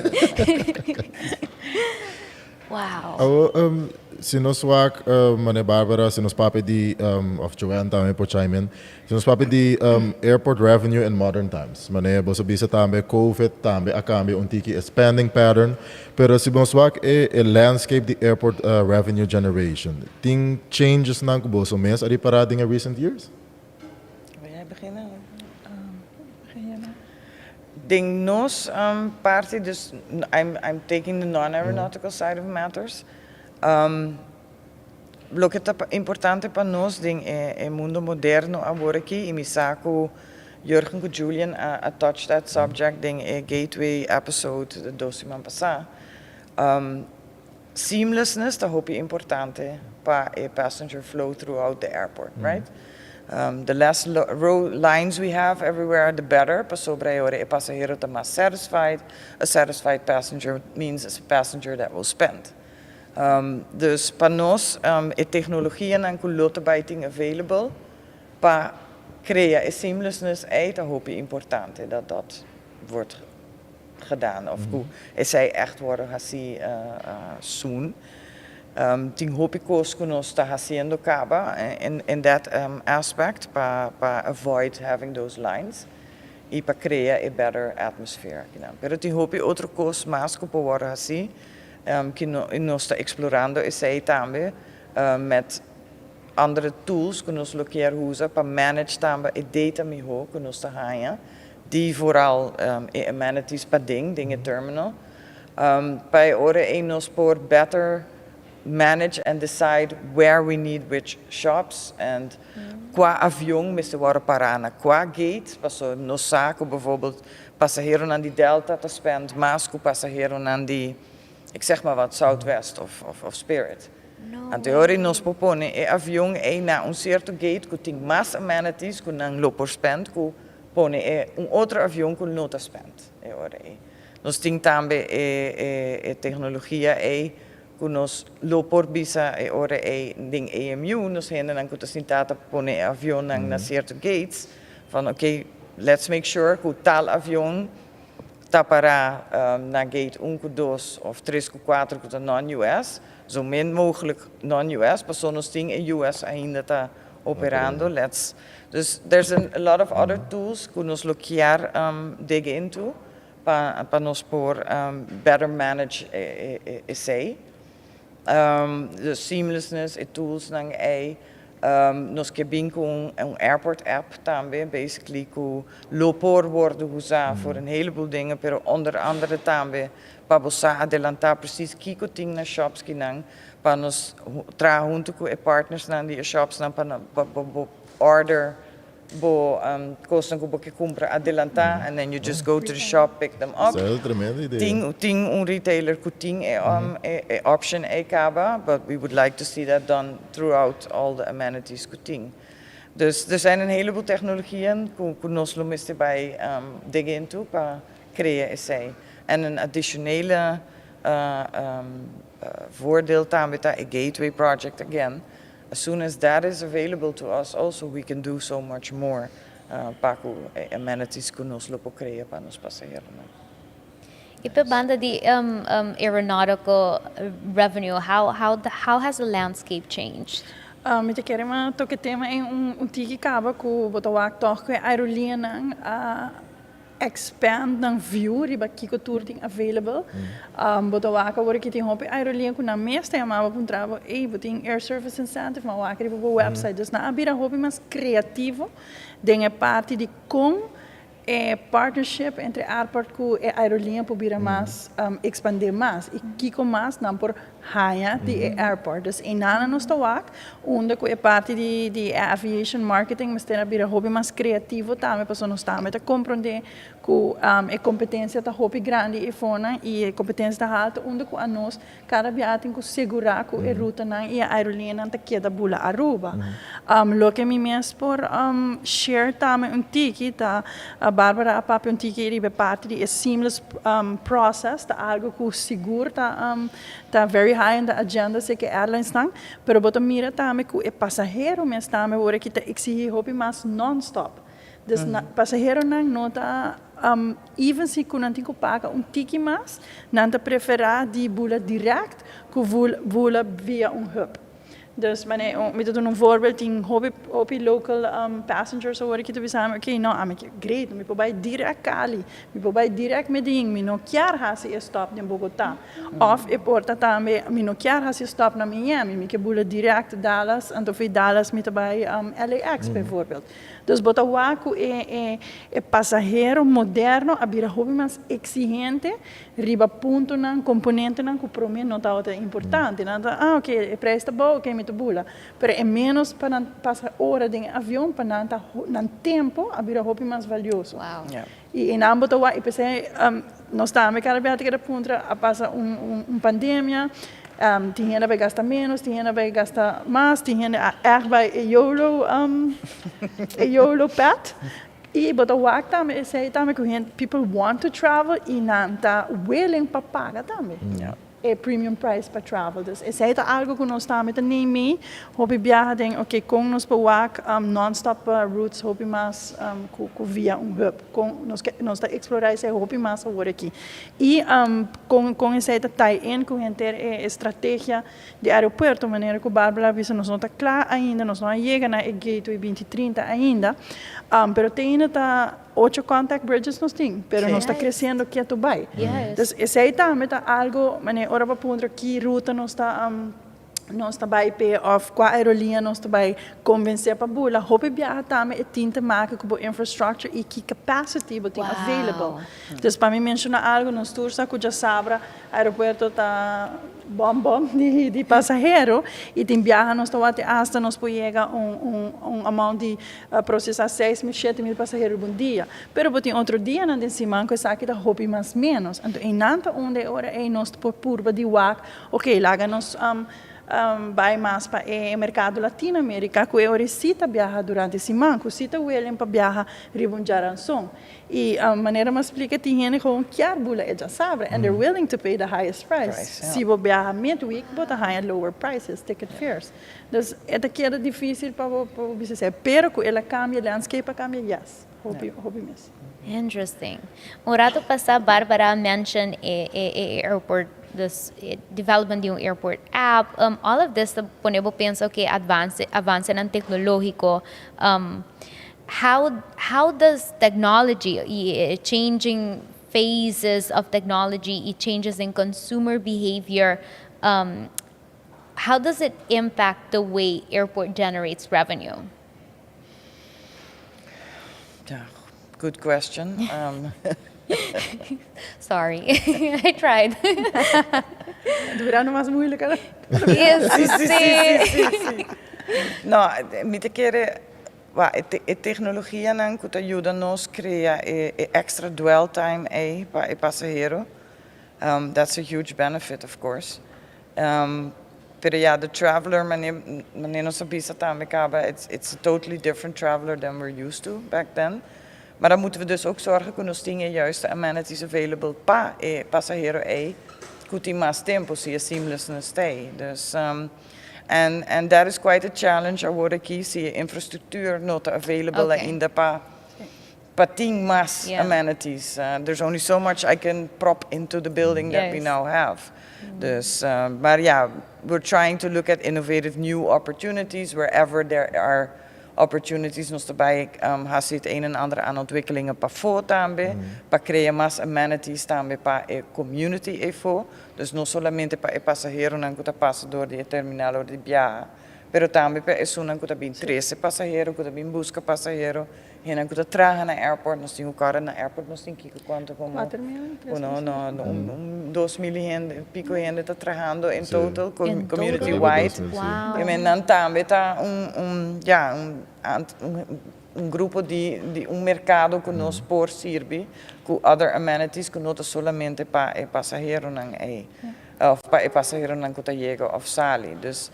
Wow. Oh, si nos wak, mane Barbara, si nos papia di, of Joanne tambe por chime in, si nos papia di airport revenue in modern times, mane bo a bisa tambe COVID tambe a cambia un tiki spending pattern, pero si nos wak e landscape di airport revenue generation, tin changes nan cu boso mes a ripara in recent years? Wil jij beginnen? Begin jij maar. Den nos parti, dus I'm taking the non-aeronautical side of matters. Loke ta importante pa nos den e mundo moderno awor aki, y mi sa cu Jurgen cu Julian a touch that subject den e Gateway episode di 2 siman pasa. Seamlessness ta hopi importante pa e passenger flow throughout the airport, right? The less lines we have everywhere, the better. Pasobra e pasahero ta mas satisfied. A satisfied passenger means a passenger that will spend. Dus pa nos, e tecnologia nan cu lo bay tin available pa crea e seamlessness ey ta hopi importante dat dat wordt gedaan. Of cu esey echt worden hasi soon. Tin hopi cos cu nos ta haciendo caba in that aspect pa avoid having those lines y pa crea a better atmosphere. Pero tin hopi otro cos mas cu por wordo hasi cu no, nos ta explorando esey tambe met andere tools cu nos lo kier usa pa manage tambe e data miho cu nos ta haya di vooral e amenities paden den e terminal pa ora ey nos por better manage and decide where we need which shops and cua avion mester wordo para na cua gate, paso nos sa cu bijvoorbeeld pasahero di Delta ta spend mas cu pasahero di, ik zeg maar wat, Southwest of Spirit. No. Anto ora nos por pone e avion ey na un cierto gate cu tin mas amenities cu nan lo por spend cu pone e un otro avion cu no ta spend. E ora ey. Nos tin tambe e tecnologia ey. Ku nos lo por bisa e ora ei den AMU, nos hendenan ku ta sintá ta pone e avionnan na sierto gates, van oké, let's make sure ku tal avion ta pará na gate 1 ku 2 òf 3 ku 4 ku ta non-US, zo min mogelijk non-US, pasobra nos tin e US ainda ta operando. Let's, dus there's a lot of other tools ku nos lo kier dig into pa nos por better manage esei. The seamlessness, e tools nan ei, nos ke bin ku un airport app tambe, basically ku lo por wòrdu usá voor een heleboel dingen, pero onder andere tambe pa bo sa adelantá precies kiko tin na shops kinan, pa nos traha huntu ku e partners nan di e shops nan pa bo order bo kosnan ku bo ke kumpra adelantá and then you just go to the shop, pick them up. Esei ta tremendo idea. Tin un retailer ku tin e option ei kaba, but we would like to see that done throughout all the amenities ku tin. Dus er zijn een heleboel technologieën ku nos lo mester bai dig into pa krea esei. En een additionele voordeel tambe ta e Gateway project again. As soon as that is available to us also, we can do so much more pa ku amenities ku nos lo por krea pa nos pasaheronan. E pa banda di aeronautical revenue, how has the landscape changed? Mi ta kere m'a toka e tema ei un tiki kaba ku bo ta wak tòg ku e aerolineanan a expand nan view riba kiko tur tin available. Bo ta wak awor ki tin hopi aerolinea ku nan mes ta yama bo puntra bo, "Ey, bo tin air service incentive? M'a wak riba bo website." Dus nan a bira hopi mas creativo den e parti di kon e partnership entre airport ku e aerolinea por bira mas expande mas i kiko mas nan por haña di e airport. Dus einan nos ta wak unda ku e parti di aviation marketing mester a bira hopi mas creativo tambe, pasobra nos tambe ta komprondé ku e kompetensia ta hopi grandi eifonan i e kompetensia ta haltu, unda ku anos kada biaha tin ku segurá ku e rutanan i e aerolineanan ta keda bula Aruba. Loke mi mes por share tambe un tiki ta, Barbara a papia un tiki riba e parti di e seamless process, ta algo ku sigur ta very high on the agenda si ke airlinesnan, pero bo ta mira tambe ku e pasahero mes tambe ora ki ta eksihí hopi mas non-stop. Dus pasaheronan no ta, even si ku nan tin ku paga un tiki mas, nan ta preferá di bula dirèkt ku bula via un hub. Dus mane, mi ta duna un voorbeeld, tin hopi hopi local passengers awor ki ta bisa mi, "Ok, no, ami ke great, mi por bai dirèkt Cali, mi por bai dirèkt Medellin, mi no kier hasi e stop den Bogotá." Òf e por ta tambe, "Mi no kier hasi e stop na Miami, mi ke bula dirèkt Dallas, anto for Dallas mi ta bai LAX bijvoorbeeld." Dus bo ta wak ku e pasahero moderno a bira hopi mas exigente riba puntonan, komponentenan ku promé no tabata importante. Nan ta, "Ah, ok, e prijs ta bou, ok, mi ta bula." Pero e menos pa nan pasa ora den e avion, pa nan ta nan tempo a bira hopi mas valioso. I einan bo ta wak, i p'esei nos tambe kada bia ta keda puntra, a pasa un pandemia, tin hende a bai gasta ménos, tin hende a bai gasta mas, tin hende a ègt bai e YOLO path. I bo ta wak tambe esei tambe ku hende, people want to travel i nan ta willing pa paga tambe e premium price pa travel. Dus esei ta algo ku nos tambe ta neem hopi biaha den, ok, kon nos por wak non-stop routes hopi mas ku via un hub. Kon nos ta eksplorá esei hopi mas awor aki. I kon esei ta tie in ku henter e estrategia di aeropuerto, manera ku Barbara a bisa, nos no ta kla ainda, nos no a yega na e Gateway 2030 ainda, pero te ainda ta ocho contact bridges nos tin, pero nos ta kresiendo ketu bai. Dus esei tambe ta algo, manera ora bo puntra ki ruta nos ta bai p'e òf kua aerolinea nos ta bai konvensé pa bula, hopi biaha tambe e tin te make ku bo infrastructure i ki capacity bo tin available. Dus pa mi menshoná algo, nos tur sa ku djasabra aeropuerto ta bom bom di pasahero i tin biaha nos ta wak hasta nos por yega un amount di prosesá 6000, 7000 pasahero riba un dia. Pero bo tin otro dianan den siman ku esaki ta hopi mas ménos. Anto einan ta unda e ora ei nos por purba di wak, ok, laga nos Bai mas pa e merkado Latino Amerika ku e ora si ta biaha durante siman, ku si ta willing pa biaha riba un djaranson. I manera mi a splika tin hende gewoon kier bula e djasabra and they're willing to pay the highest price. Si bo biaha midweek bo ta haña lower prices, ticket fares. Dus e ta keda difisil pa bo pa bo bisa esei. Pero ku el a kambia, landscape a kambia, yes. Hopi, hopi mes. Interesting. Un rato pasá Barbara a mention e e e airport, dus e development di un airport app. All of this ta pone bo pensa oke advance, avancenan tecnologico. How does technology y e changing phases of technology y changes in consumer behavior, how does it impact the way airport generates revenue? Ja, good question. Sorry, I tried. Dura no mas moeilijk. Yes, Sí, sí, sí, sí, sí. No, mi ta kere, wa, e, te, e tecnologianan ku ta yuda nos krea e, e extra dwell time ei pa e pasahero. That's a huge benefit, of course. Pero ya, the traveler, mane, mane nos a bisa tambe kaba, it's a totally different traveler than we're used to back then. Maar dan moeten we dus ook zorgen ku nos tin e juiste amenities available pa e pasahero ei ku tin mas tempo si e seamlessness t'ei. Dus, and that is quite a challenge awor aki si e infrastructuur no ta available ainda pa pa tin mas amenities. There's only so much I can prop into the building that we now have. Dus, maar ja, we're trying to look at innovative new opportunities wherever there are opportunities. Nos ta bay haci het een en ander aan ontwikkelingen pafó tambe, pa crea mas amenities tambe pa e community efo. Dus no solamente pa e pasaheronan cu ta pasa door di e terminal ora di biaha, pero tambe pa esunnan cu ta bin trece pasahero, cu ta bin busca pasahero. Hendenan ku ta traha na airport, nos tin ku kòrda na airport nos tin kiko kuantu komo 4000, 3000. No, no, un 2000 hende, piko hende ta trahando in total, In community total? wide. Wow. I men nan tambe ta un un ya un un grupo di di un merkado ku nos por sirbi ku other amenities ku no ta solamente pa e pasaheronan ei òf pa e pasaheronan ku ta yega òf sali. Dus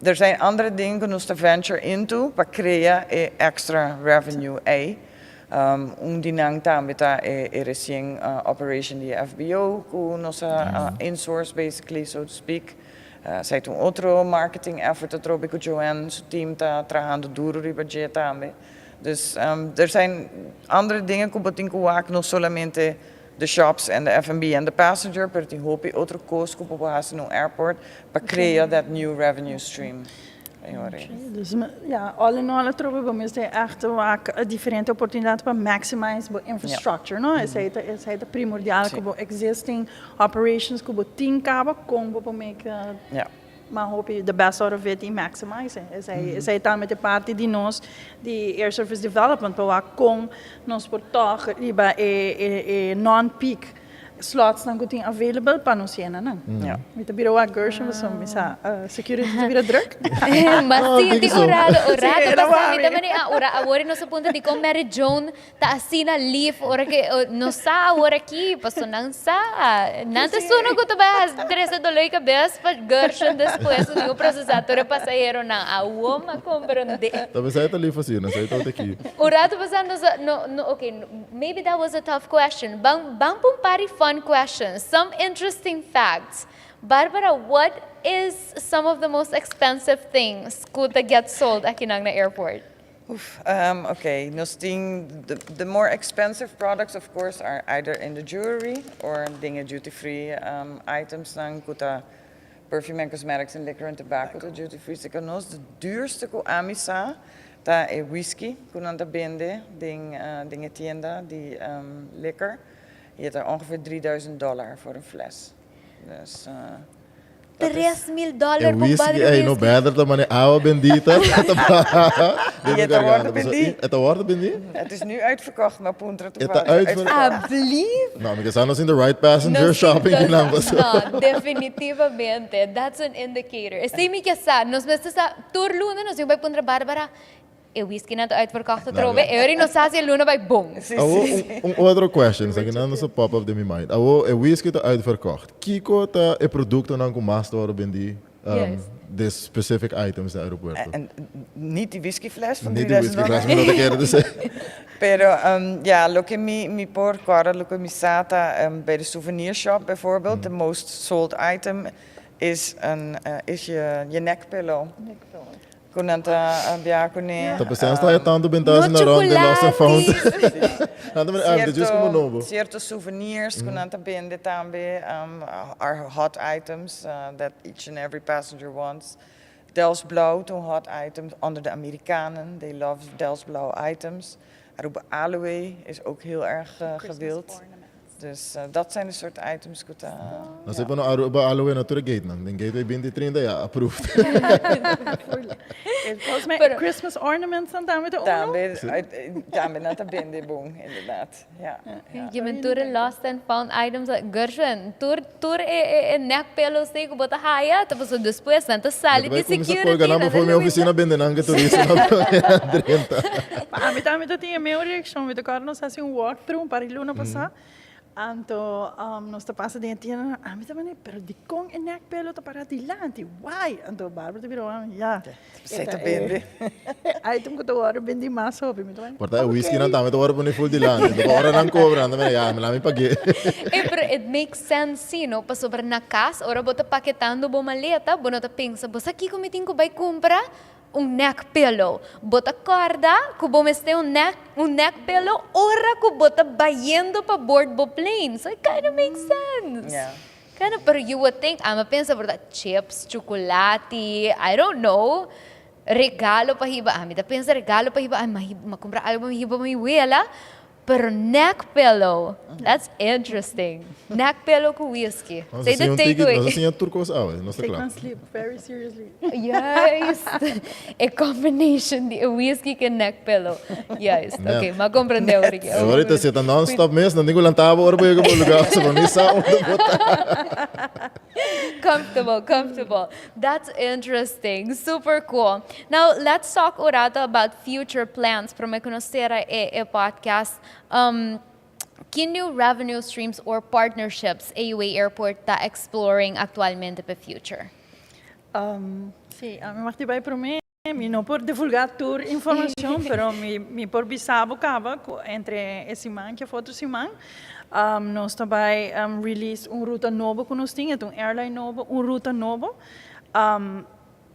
Er zijn andere dingen ku nos ta venture into pa krea e extra revenue ei. Un di nan tambe ta e resien operation di e FBO ku nos a insource basically, so to speak. Esei ta un otro marketing effort atrobe ku Joanne su team ta trahando duro riba dje tambe. Dus er zijn andere dingen ku bo tin ku wak, no solamente de shops en de F&B en de passenger, pero tin hopi otro kos ku bo por hasi na un airport pa krea that new revenue stream. Dus ja, all in all atrobe bo mester echt wak diferente oportunidad pa maximize bo infrastructure, no? Esei ta esei ta primordial ku bo existing operations ku bo tin kaba kon bo por make Ma hopi the best out of it y maximize it. Esey, esey tambe ta parti di nos di Air Service Development pa wak con nos por tog riba e, e, e non-peak slotsnan cu tin available pa nos yena nan. Ja. Mi ta bira wak Gershon pasobra mi sa security ta bira druk. Ma Oh, si, tin tin so. un rato, un rato Sí, era pasa mi wami. ta mani a ora awor y nos a punta dicon Mary Joan Ta asina lief ora ke nos sa awor aki, paso nan sa. Nan ta suna ku ta bai hasi trese doló di kabes pa Gershon despues ku tin ku prosesá tur e pasaheronan. Awor mi a komprondé. Ta pensá e ta lief asina, esei ta aki. Un rato pasá nos a, no, no, okay, maybe that was a tough question. Ban, ban pa un par di fun questions, some interesting facts. Barbara, what is some of the most expensive things ku ta get sold akinan na airport? Uf, ok, nos tin the more expensive products of course are either in the jewelry or den e duty free items nan ku ta perfume and cosmetics and liquor and tobacco ta duty free seka nos. De duurste ku ami sa ta e whisky ku nan ta bende den den e tienda di liquor y e ta ongeveer 3000 dollar voor een fles. Dus dat is. 3000 dollar E pa un whisky bottle di ey no whisky. beter ta mane awa bendita ta baha den Y mi e ta wordo garganta. Pasobra bendí. e ta wordo bendí? Het is nu uitverkocht, maar puntra E ta toevallig uitver- uitverkocht. Ablief? No, mi ke sa nos in the right passenger Nos shopping ki nan pasobra. No, definitivamente. That's an indicator. Esei mi ke sa. Nos mester sa tur luna nos tin ku bai puntra Barbara, E whiskynan ta uitverkocht atrobe, e ora no sa si e luna bai bon. Awo un otro question, esaki nan nos a pop up den mi mind. Awo e whisky ta uitverkocht, kiko ta e productonan ku mas ta wòrdu bendí This specific items na aeropuerto. En niet die whiskyfles van Niet die 3000 whiskyfles, mi no ta kere di esey. Pero ja, loke mi por corda, loke mi sa ta bij de souvenirshop bijvoorbeeld, the most sold item is je neck pillow. Neck pillow. Cu nan ta bia cune. Ta pensando sta tanto bentazi No na rond de lost and found. chocolates. Nan ta ah, just como nobo. Cierto souvenirs cu nan ta bende tambe are hot items that each and every passenger wants. Delfts Blauw, un hot item onder de Amerikanen. They love Delfts Blauw items. Aruba Aloe is ook heel erg Christmas gewild. Ornaments. Dus dat zijn de soort items cu ta. Nos e pone Aruba Aloe na tur gate nan. Den gateway 2030 ya approved. Volgens mij Christmas ornaments dan tambe ta uno. Tambe nan ta bende bon, inderdaad. Ja. Je bent tur lost and found items. Gershwin, tur e neck pillows ei cu bo ta haya, ta paso despues nan ta sali di Vai começar a security. colgar na Nan voor minha oficina bende nan que turista na 30. Pa ami tambe ta tin e mesun reaccion. Mi ta corda nos haci un walkthrough un par di luna pasa. Anto nos ta pasa den e tienda. Ami ta mane, pero di con e neck pillow ta para dilanti? Why? Anto Barbara ta bira wak, ja. Esey ta bende. Item cu ta wordo bendi mas hopi. Mi ta mane, Porta e whisky nan tambe ta wordo pone full dilanti. Anto ora nan cobra, nan ta mira, ja, mi la mi pague. Pero it makes sense, si, no? Pasobra na cas, ora bo ta paketando bo maleta, bo no ta pensa, bo sa kico mi tin cu bay cumpra? Un neck pillow. Bo ta corda cu bo mester un neck pillow ora cu bo ta bayendo pa board bo plane. So it kind of makes sense. Kind of, pero you would think, ami a pensa por chips, chocolate, I don't know, regalo pa hiba. Ami ta pensa regalo pa hiba, ay, ma cumpra algo pa hiba mi wela. Pero neck pillow, that's interesting. Neck pillow cu whisky. Nos Say asina the un tiki, takeaway. nos asina tur cos awe, nos ta Take cla. my sleep very seriously. Juist. A combination di whisky cu neck pillow. Juist. Net. Ok, m'a comprende Ricky. Awor ta ta non-stop mes, no tin cu lanta ora pa yega pa lugar, so pa mi sa unda bo ta. Comfortable, comfortable. That's interesting. Super cool. Now, let's talk un rato about future plans. Pa mi conoce e podcast. Ki new revenue streams or partnerships AUA Airport ta exploring actualmente pa future? Si, ami mag di bay prome. Mi no por divulga tur informacion, pero mi por bisa bo caba entre e siman cu otro siman. Nos ta bay release un ruta nobo cu nos tin, un airline nobo, un ruta nobo.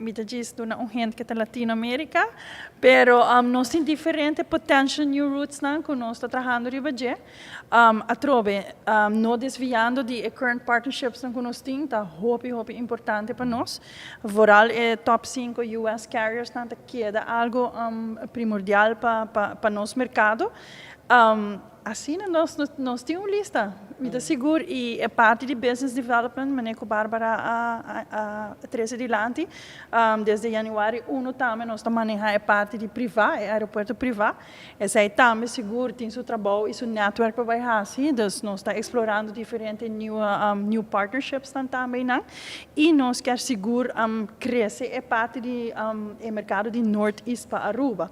Mi ta djis duna un hint cu ta Latinoamerica, pero nos tin diferente potential new routes nan cu nos ta trahando riba dje. Atrobe, no desviando di e current partnerships nan cu nos tin, ta hopi hopi importante pa nos. Vooral e top 5 US carriers nan ta keda algo primordial pa nos mercado. Asina nos tin un lista, mi ta sigur, y e parti di business development, manera cu Barbara a trece dilanti, desde januari 1 tambe nos ta maneha e parti di priva, e aeropuerto priva. Esey tambe sigur tin su trabou y su network pa bay haci, dus nos ta explorando diferente new partnerships tambe nan. Y nos kier sigur crece e parti di e mercado di Northeast pa Aruba.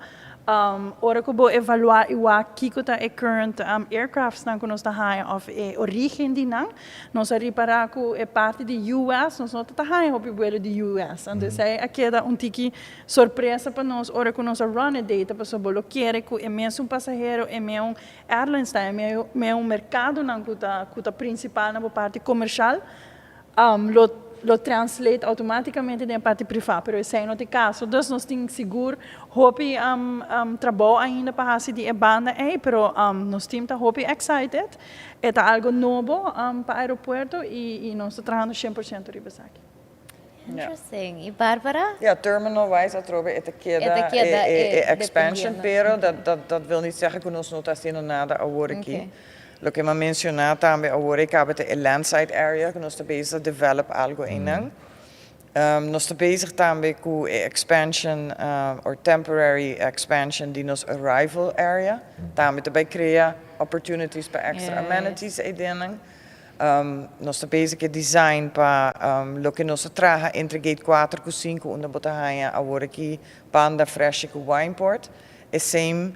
Ora cu bo evalua igual kico ta e current aircrafts nan cu nos ta haya of e origen di nan, nos a ripara cu e parti di US, nos no ta haya hopi vuelo di US. Anto esey a keda un tiki sorpresa pa nos ora cu nos a run e data, pasobra bo lo kere cu e mesun pasahero, e mesun airlines ta, e mesun mercado nan cu ta principal na bo parti comercial, lo translate automaticamente den parti priva, pero esey no ta e caso. Dus nos tin sigur hopi trabou ainda pa haci di e banda ey, pero nos team ta hopi excited. E ta algo nobo pa aeropuerto y nos ta trahando 100% riba esaki. Interesting. Y Barbara? Ja, terminal-wise, atrobe, e ta keda, E ta keda, expansion, dependiendo. Pero dat wil niet zeggen cu nos no ta haciendo nada awor aki. Loke mi a menciona tambe awor caba e landside area, cu nos ta bezig develop algo einan. Nos ta bezig tambe cu e expansion or temporary expansion di nos arrival area. Tambe tambe crea opportunities pa extra amenities einan. Nos ta bezig cu design pa loke nos ta traha entre gate 4 cu 5, unda bo ta haya awor aki Panda Fresh cu Wineport. E same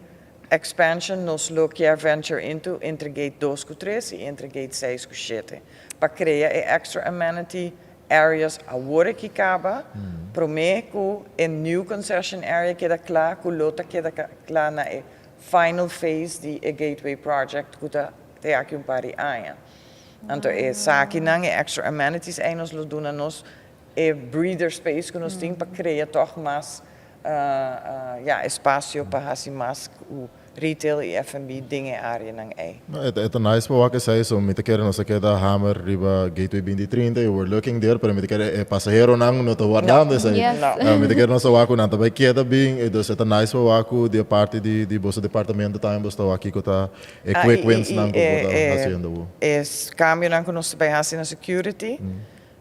expansion nos lo kier venture into entre gate 2 cu 3 y entre gate 6 cu 7. Pa crea e extra amenity. areas awor aki caba, prome cu e new concession area keda cla, cu lo ta keda cla na e final phase di e Gateway Project cu ta te aki un par di aña. Anto esakinan, e extra amenities ey nos lo duna nos e breather space cu nos tin pa crea toch mas ya espacio pa haci mas cu retail y F&B den e areanan ey. No, e ta nice pa wak esey, so mi ta kere nos a keda hamer riba Gateway binti trinta y we're looking there, pero mi ta kere e pasaheronan no ta wardando esey. Yes. Mi ta kere nos a wak cu nan ta bay keda bin, y dus e ta nice pa wak cu di e parti di boso departamento tambe boso ta wak kico ta e quick wins nan cu bo ta haciendo bo. E cambionan cu nos ta bay haci na security,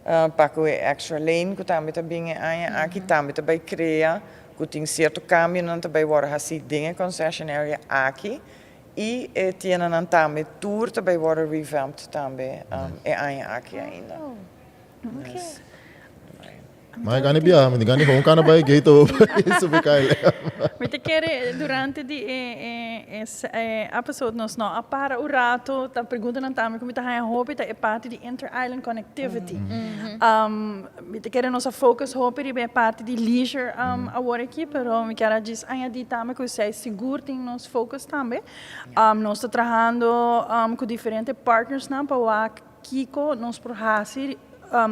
Pa cu e extra lane cu tambe ta bin e aña aki, tambe ta bay crea cu tin cierto cambionan ta bay worde haci den e concession area aki y e tiendanan tambe tur ta bay worde revamped tambe e aña aki ainda. Ma e gani biaha, mi gani gewoon kana bai gate open y subi KLM. Mi ta kere durante di e e episode nos no a para un rato ta preguntanan tambe ku mi ta haña hopi ta e parti di inter island connectivity. Mi ta kere nos a focus hopi riba e parti di leisure awor aki pero mi kier a djis añadi tambe ku esei sigur tin nos focus tambe. Nos ta trahando ku diferente partnersnan pa wak Kiko nos por hasi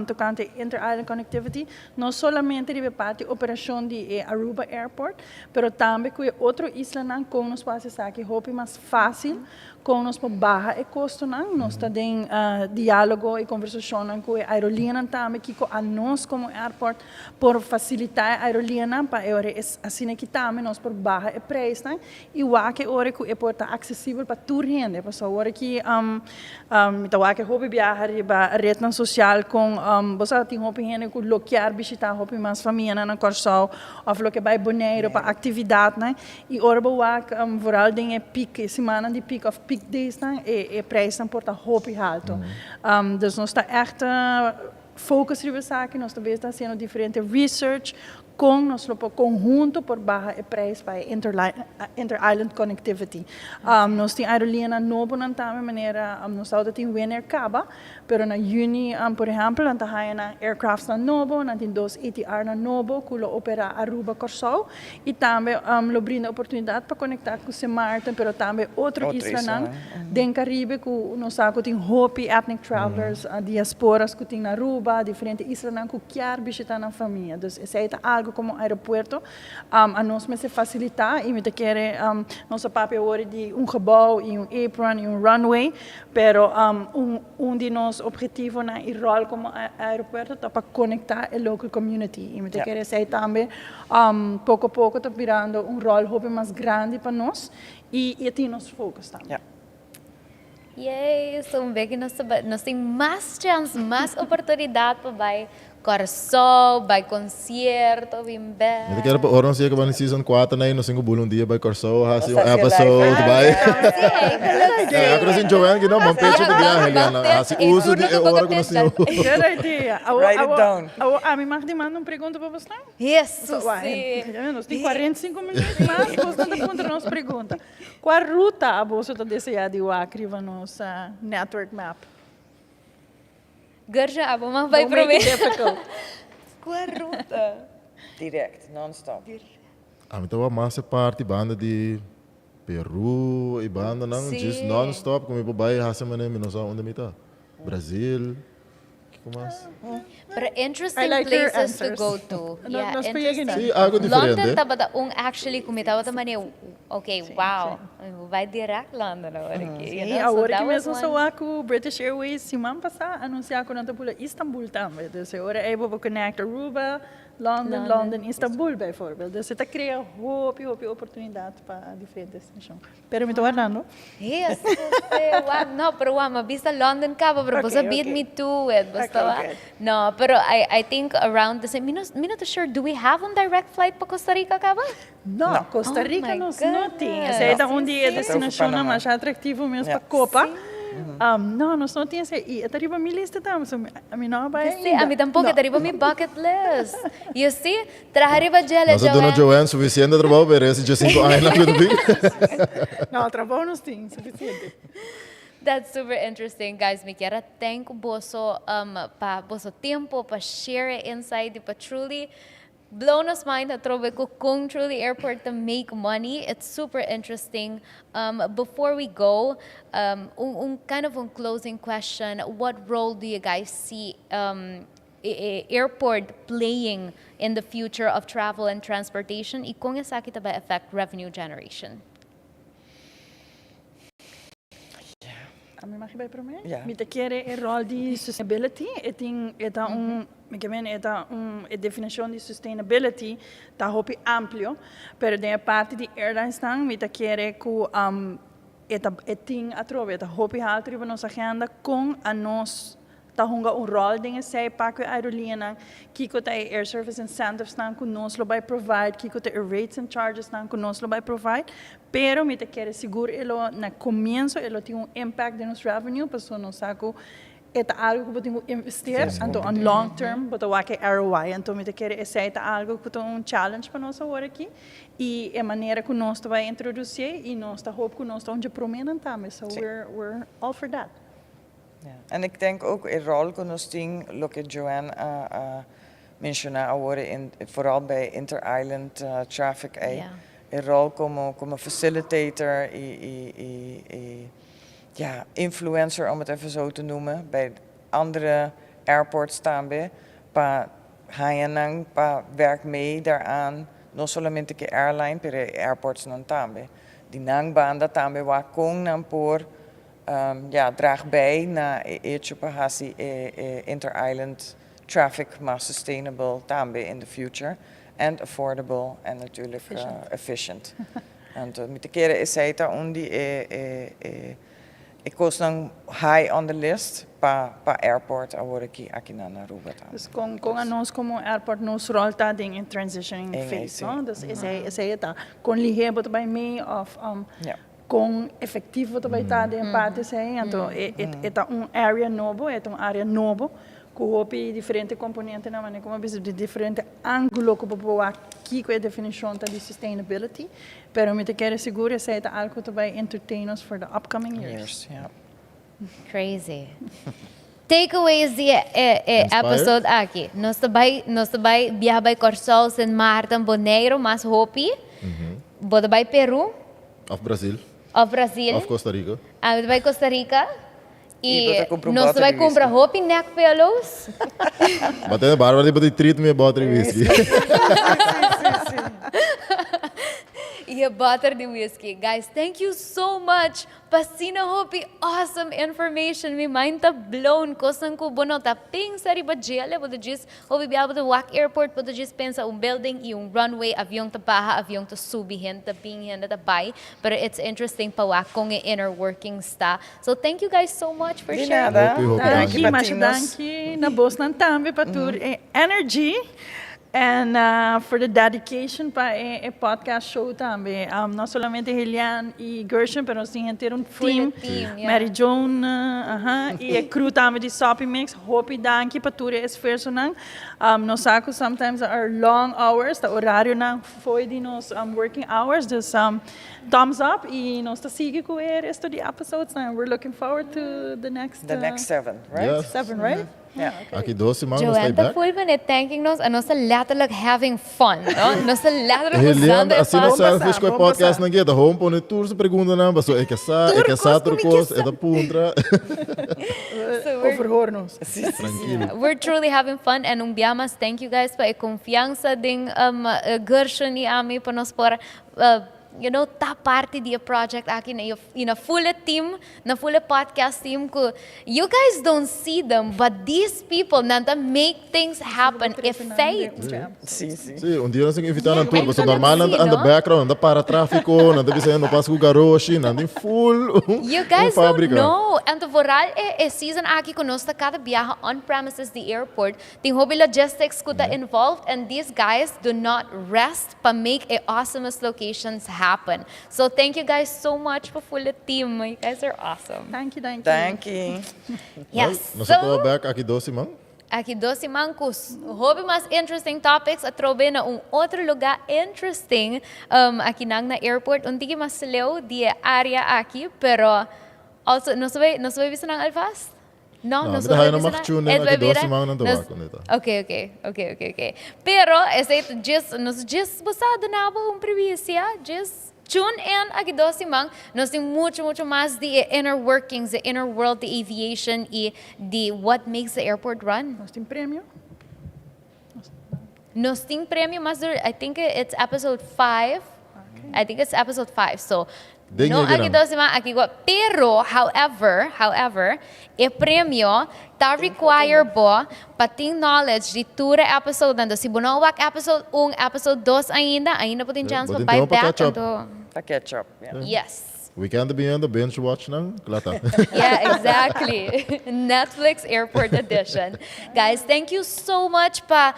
tokante inter-island connectivity, no solamente riba e parti operashon di e Aruba Airport, pero tambe ku e otro islanan kon nos por hasi esaki hopi mas fásil, kon nos por baha e kostonan. Nos ta den diálogo i konversashonnan ku e aerolineanan tambe kiko anos komo airport por fasilitá e aerolineanan pa e ora asina aki tambe nos por baha e preisnan I wak e ora ku e por ta aksesibel pa tur hende, pasobra awor aki mi ta wak e hopi biaha riba retnan sosial kon bo sa tin hopi hende ku lo kier bishita hopi mas famianan na Kòrsou òf lo ke bai Boneiru pa aktividatnan i ora bo wak vooral den e peak e simannan di peak òf peak daysnan e preisnan por ta hopi haltu. Dus nos ta ègt focus riba esaki, nos ta bes ta hasiendo diferente research Kon nos lo por konhunto por baha e prijs pa e inter-island connectivity. Nos tin aerolineanan nobonan tambe manera nos tabata tin Winair kaba, pero na juni por ehempel nan ta haya nan aircraftsnan nobo, nan tin dos ATRnan nobo ku lo opera Aruba Kòrsou i tambe lo brinda oportunidat pa konektá ku Sint Maarten pero tambe otro islanan den Karibe ku nos sa ku tin hopi ethnic travelers, diasporas ku tin na Aruba, diferente islanan ku kier bishita nan famia. Dus esei ta algo komo aeropuerto a nos mester fasilitá i mi ta kere nos a papia awor di un gebou i un apron i un runway, pero un di nos obhetivonan i ròl komo aeropuerto ta pa konektá e local community i mi ta kere esei tambe poko poko ta birando un ròl hopi mas grandi pa nos i e tin nos focus tambe. Yay, so un beki nos ta bai, nos tin mas chance, mas oportunidad pa bai Kòrsou, bai concierto, bin bek. Mi ta kere pa ora nos yega bani season 4 ney nos tin ku bula un dia bai Kòrsou hasi un episode bai. Sí, Ku nos tin Joanne ki no, bon pecho di biahe Eliana, hasi uso di e ora ku nos tin. Good idea. Write it down. Awor ami mag di manda un pregunta pa bosnan? Hesus, sí. Nos tin 45 minuut mas, bosnan ta puntra nos pregunta. Kua ruta aboso ta deseá di wak riba nos network map? Gersha, abo mag bai Don't make promé. it difficult. Kua ruta? Direct, non-stop. Ami ta wak mas e parti banda di Peru y bandanan, Sí. djis non-stop ku mi por bai hasi manera mi no sa unda mi ta. Brazil. Kiko mas? Pero interesting I like your places to answers. go to. No, Yeah, nos por yega interesting. na. Sí, algo diferente. London tabata un actually ku mi tabata mane, okay, wow, mi por bai direct London awor aki. You Sí, know, so awor that ki was mes nos a one. wak ku British Airways siman pasá a anunsiá ku nan ta bula Istanbul tambe. Dus e ora ei bo por connect Aruba, London, London, Istanbul bijvoorbeeld. Dus e ta krea hopi, hopi oportunidat pa diferente destinashon. Pero mi ta wardando. Yes, wak, no, pero wak, mi a bisa London caba, pero boso a beat me to it, boso ta wak. No, pero I think around the same, mi no, mi no ta sure, do we have un direct flight pa Costa Rica caba? No, Costa Rica nos no tin. Esei ta un di e destinashonnan mas atractivo mes pa copa. No, nos no tin esei. I e ta riba mi lista tambe, so mi no a bai ainda. Si, ami tampoco, e ta riba mi bucket list. You see? Traha riba djele, Nos a duna Joanne suficiente trabou pero ese dje cinco aña nan ku ta bin. No, trabou nos tin suficiente. That's super interesting, guys. Mi kier a thank boso pa boso tempo, pa share insight, pa truly blow nos mind atrobe cu con truly airport to make money. It's super interesting. Before we go, un kind of un closing question. What role do you guys see airport playing in the future of travel and transportation? Y con esaki ta bay affect revenue generation? Ami mag bay prome? Yeah. Mi ta kere e rol di sustainability, e tin e ta un, mi ke meen e ta un, e definicion di sustainability ta hopi amplio, pero den e parti di airlines nan mi ta kere cu e ta e tin atrobe, e ta hopi halto riba nos agenda con a nos ta hunga un rol den esey pa cu e aerolineanan, kico ta e air service incentives nan cu nos lo bay provide, kico ta e rates and charges nan cu nos lo bay provide, pero mi ta kere sigur e lo na comienzo e lo tin un impact den nos revenue pasobra nos sa cu e ta algo cu bo tin cu investeer, anto on long term bo ta wak e ROI, anto mi ta kere esey ta algo cu ta un challenge pa nos awor aki y e manera cu nos ta bay introduci'e y nos ta hoop cu nos ta un dje promenan tambe, so we're all for that. Ja. En ik denk ook e rol cu nos tin, loke Joanne a menciona awor, in, vooral bij inter-island traffic, e rol como facilitator y, ja, influencer, om het even zo te noemen, bij andere airports tambe, pa haya nan pa werk mee daaraan, no solamente cu airline, pero airports nan tambe. Di nan banda tambe wak con nan por ja, draag bij na e hecho pa hasi e inter-island traffic mas sustainable tambe in the future and affordable en natuurlijk efficient. Anto, mi ta kere esey ta un di e cosnan high on the list pa airport awor aki na Aruba tambe. Dus con anos como airport nos rol ta den e transitioning phase, no? Dus esey ta con lihe bo ta bay mee of con efectivo ta bay ta den parti esey, anto e ta un area nobo, e ta un area nobo cu hopi diferente componentenan, manera como a bisa di diferente angulo cu bo por wak kico e definicion ta di sustainability, pero mi ta kere sigur esey ta algo cu ta bay entertain us for the upcoming years. Years, yeah. Crazy. Takeaways di e episode aki. Nos ta bay biaha bay Corsou, Sint Maarten, Bonaire, mas hopi. Bo ta bay Peru. Of Brasil. Of Brasil. Of Costa Rica. Ah, bo ta bay Costa Rica. Y Y bo ta cumpra un nos boter bay di cumpra whisky. hopi neck pillows. But then Barbara di poti treat me boter whisky. Y a boter di whisky. Guys, thank you so much. Pa asina hopi awesome information. Mi mind ta blown. Cosnan cu bo no ta pensa riba dje. Bo ta just hopi bia bo ta wak airport, bo ta just pensa un building y un runway, avion ta baha, avion ta subi, hende ta bin, hende ta bay. But it's interesting pa wak con e inner workings ta. So thank you guys so much for Di sharing. nada. Hopi, hopi Danki, danki. masha danki na bosnan tambe pa tur energy and for the dedication pa e podcast show tambe. No solamente Helian y Gershon, pero nos tin henter un Full team. Team, yeah. Mary Joan, y e crew tambe di Soppy Mix. Hopi danki pa tur e esfuerso nan. Nos sa cu sometimes are long hours, ta horario nan foi di nos working hours. Dus thumbs up y nos ta sigui cu e resto di episodes nan. We're looking forward to the next The next seven, right? Yes. Seven, right? Yeah. Aki 2 siman nos Joanne ta ta back. full bene thanking nos and nos ta letterlijk having fun, no? Nos ta letterlijk Helian, usando e asina podcast. selfish Bom cu e bom podcast pasa. nan kita. Gewoon pone tur su pregunta nan, paso e ke sa, e Tur ke sa cos tur cu mi cos, ke e ta puntra. So we're, Overhoor nos. Tranquilo. We're truly having fun and un bia mas thank you guys pa e confiansa den Gershon y ami pa nos por ta parti di e project aki na in a full team, na full podcast team ku you guys don't see them, but these people nan ta make things happen. E feit. Si. Si, un dia nos tin cu invita nan tur, paso Ay, normal nan si, ta on the no? background, nan ta para trafico, nan ta bisa no pasa cu garoshi, nan tin full You un guys don't fabrica. Know. Anto vooral e season aki cu nos ta cada biaha on premises the airport, tin hopi logistics cu ta involved and these guys do not rest pa make a awesomest locations happen. So thank you guys so much for full team. You guys are awesome. Thank you, thank you. Thank you. Yes. Nos So, ta back aki 2 siman. Aki 2 siman cu hopi mas interesting topics atrobe na un otro lugar interesting aki na airport. Un tiki mas leu di area aki, pero Also, nos ta bay, nos ta bay bisa nan alvast? No, No, nos mi ta no haya bay no bisa mag nan. tune E in ta bay aki dos bira- siman nan ta nos- wak konita. Ok. Pero, esey ta just, nos just bo sa duna bo un primicia, just tune in aki dos siman. Nos tin mucho, mucho mas di e inner workings, the inner world di aviation y di what makes the airport run. Nos tin premio? Nos tin premio mas dur, I think it's episode 5. I think it's episode 5. So, Den no yega aki nan. dos siman, aki gua. Pero, however, e premio ta require bo pa tin knowledge di tur e episode. Anto, si bo no wak episode 1, episode 2 ainda, ainda bo tin chance bo pa tin bai tempo pa back. catch up. Anto, Pa catch up, yeah. Yes. Weekend beyond the binge watch nan, kla ta. Yeah, exactly. Netflix Airport Edition. Guys, thank you so much pa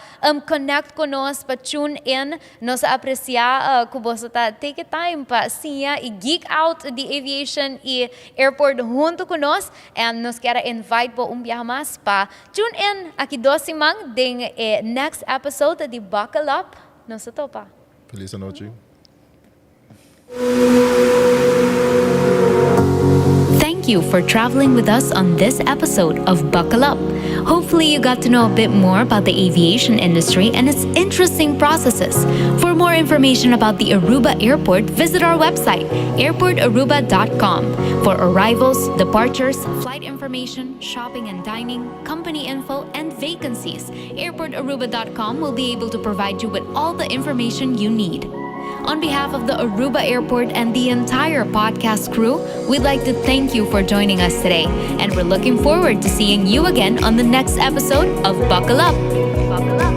connect cu nos, pa tune in. Nos aprecia cu boso ta take a time pa siña y geek out di aviation y airport hunto cu nos. And nos kier invite bo un biaha mas pa tune in aki dos siman den e next episode di Buckle Up. Nos ta topa. Feliz anochi. Thank you for traveling with us on this episode of Buckle Up. Hopefully, you got to know a bit more about the aviation industry and its interesting processes. For more information about the Aruba Airport, visit our website, airportaruba.com, for arrivals, departures, flight information, shopping and dining, company info, and vacancies. Airportaruba.com will be able to provide you with all the information you need. On behalf of the Aruba Airport and the entire podcast crew, we'd like to thank you for joining us today. And we're looking forward to seeing you again on the next episode of Buckle Up. Buckle Up.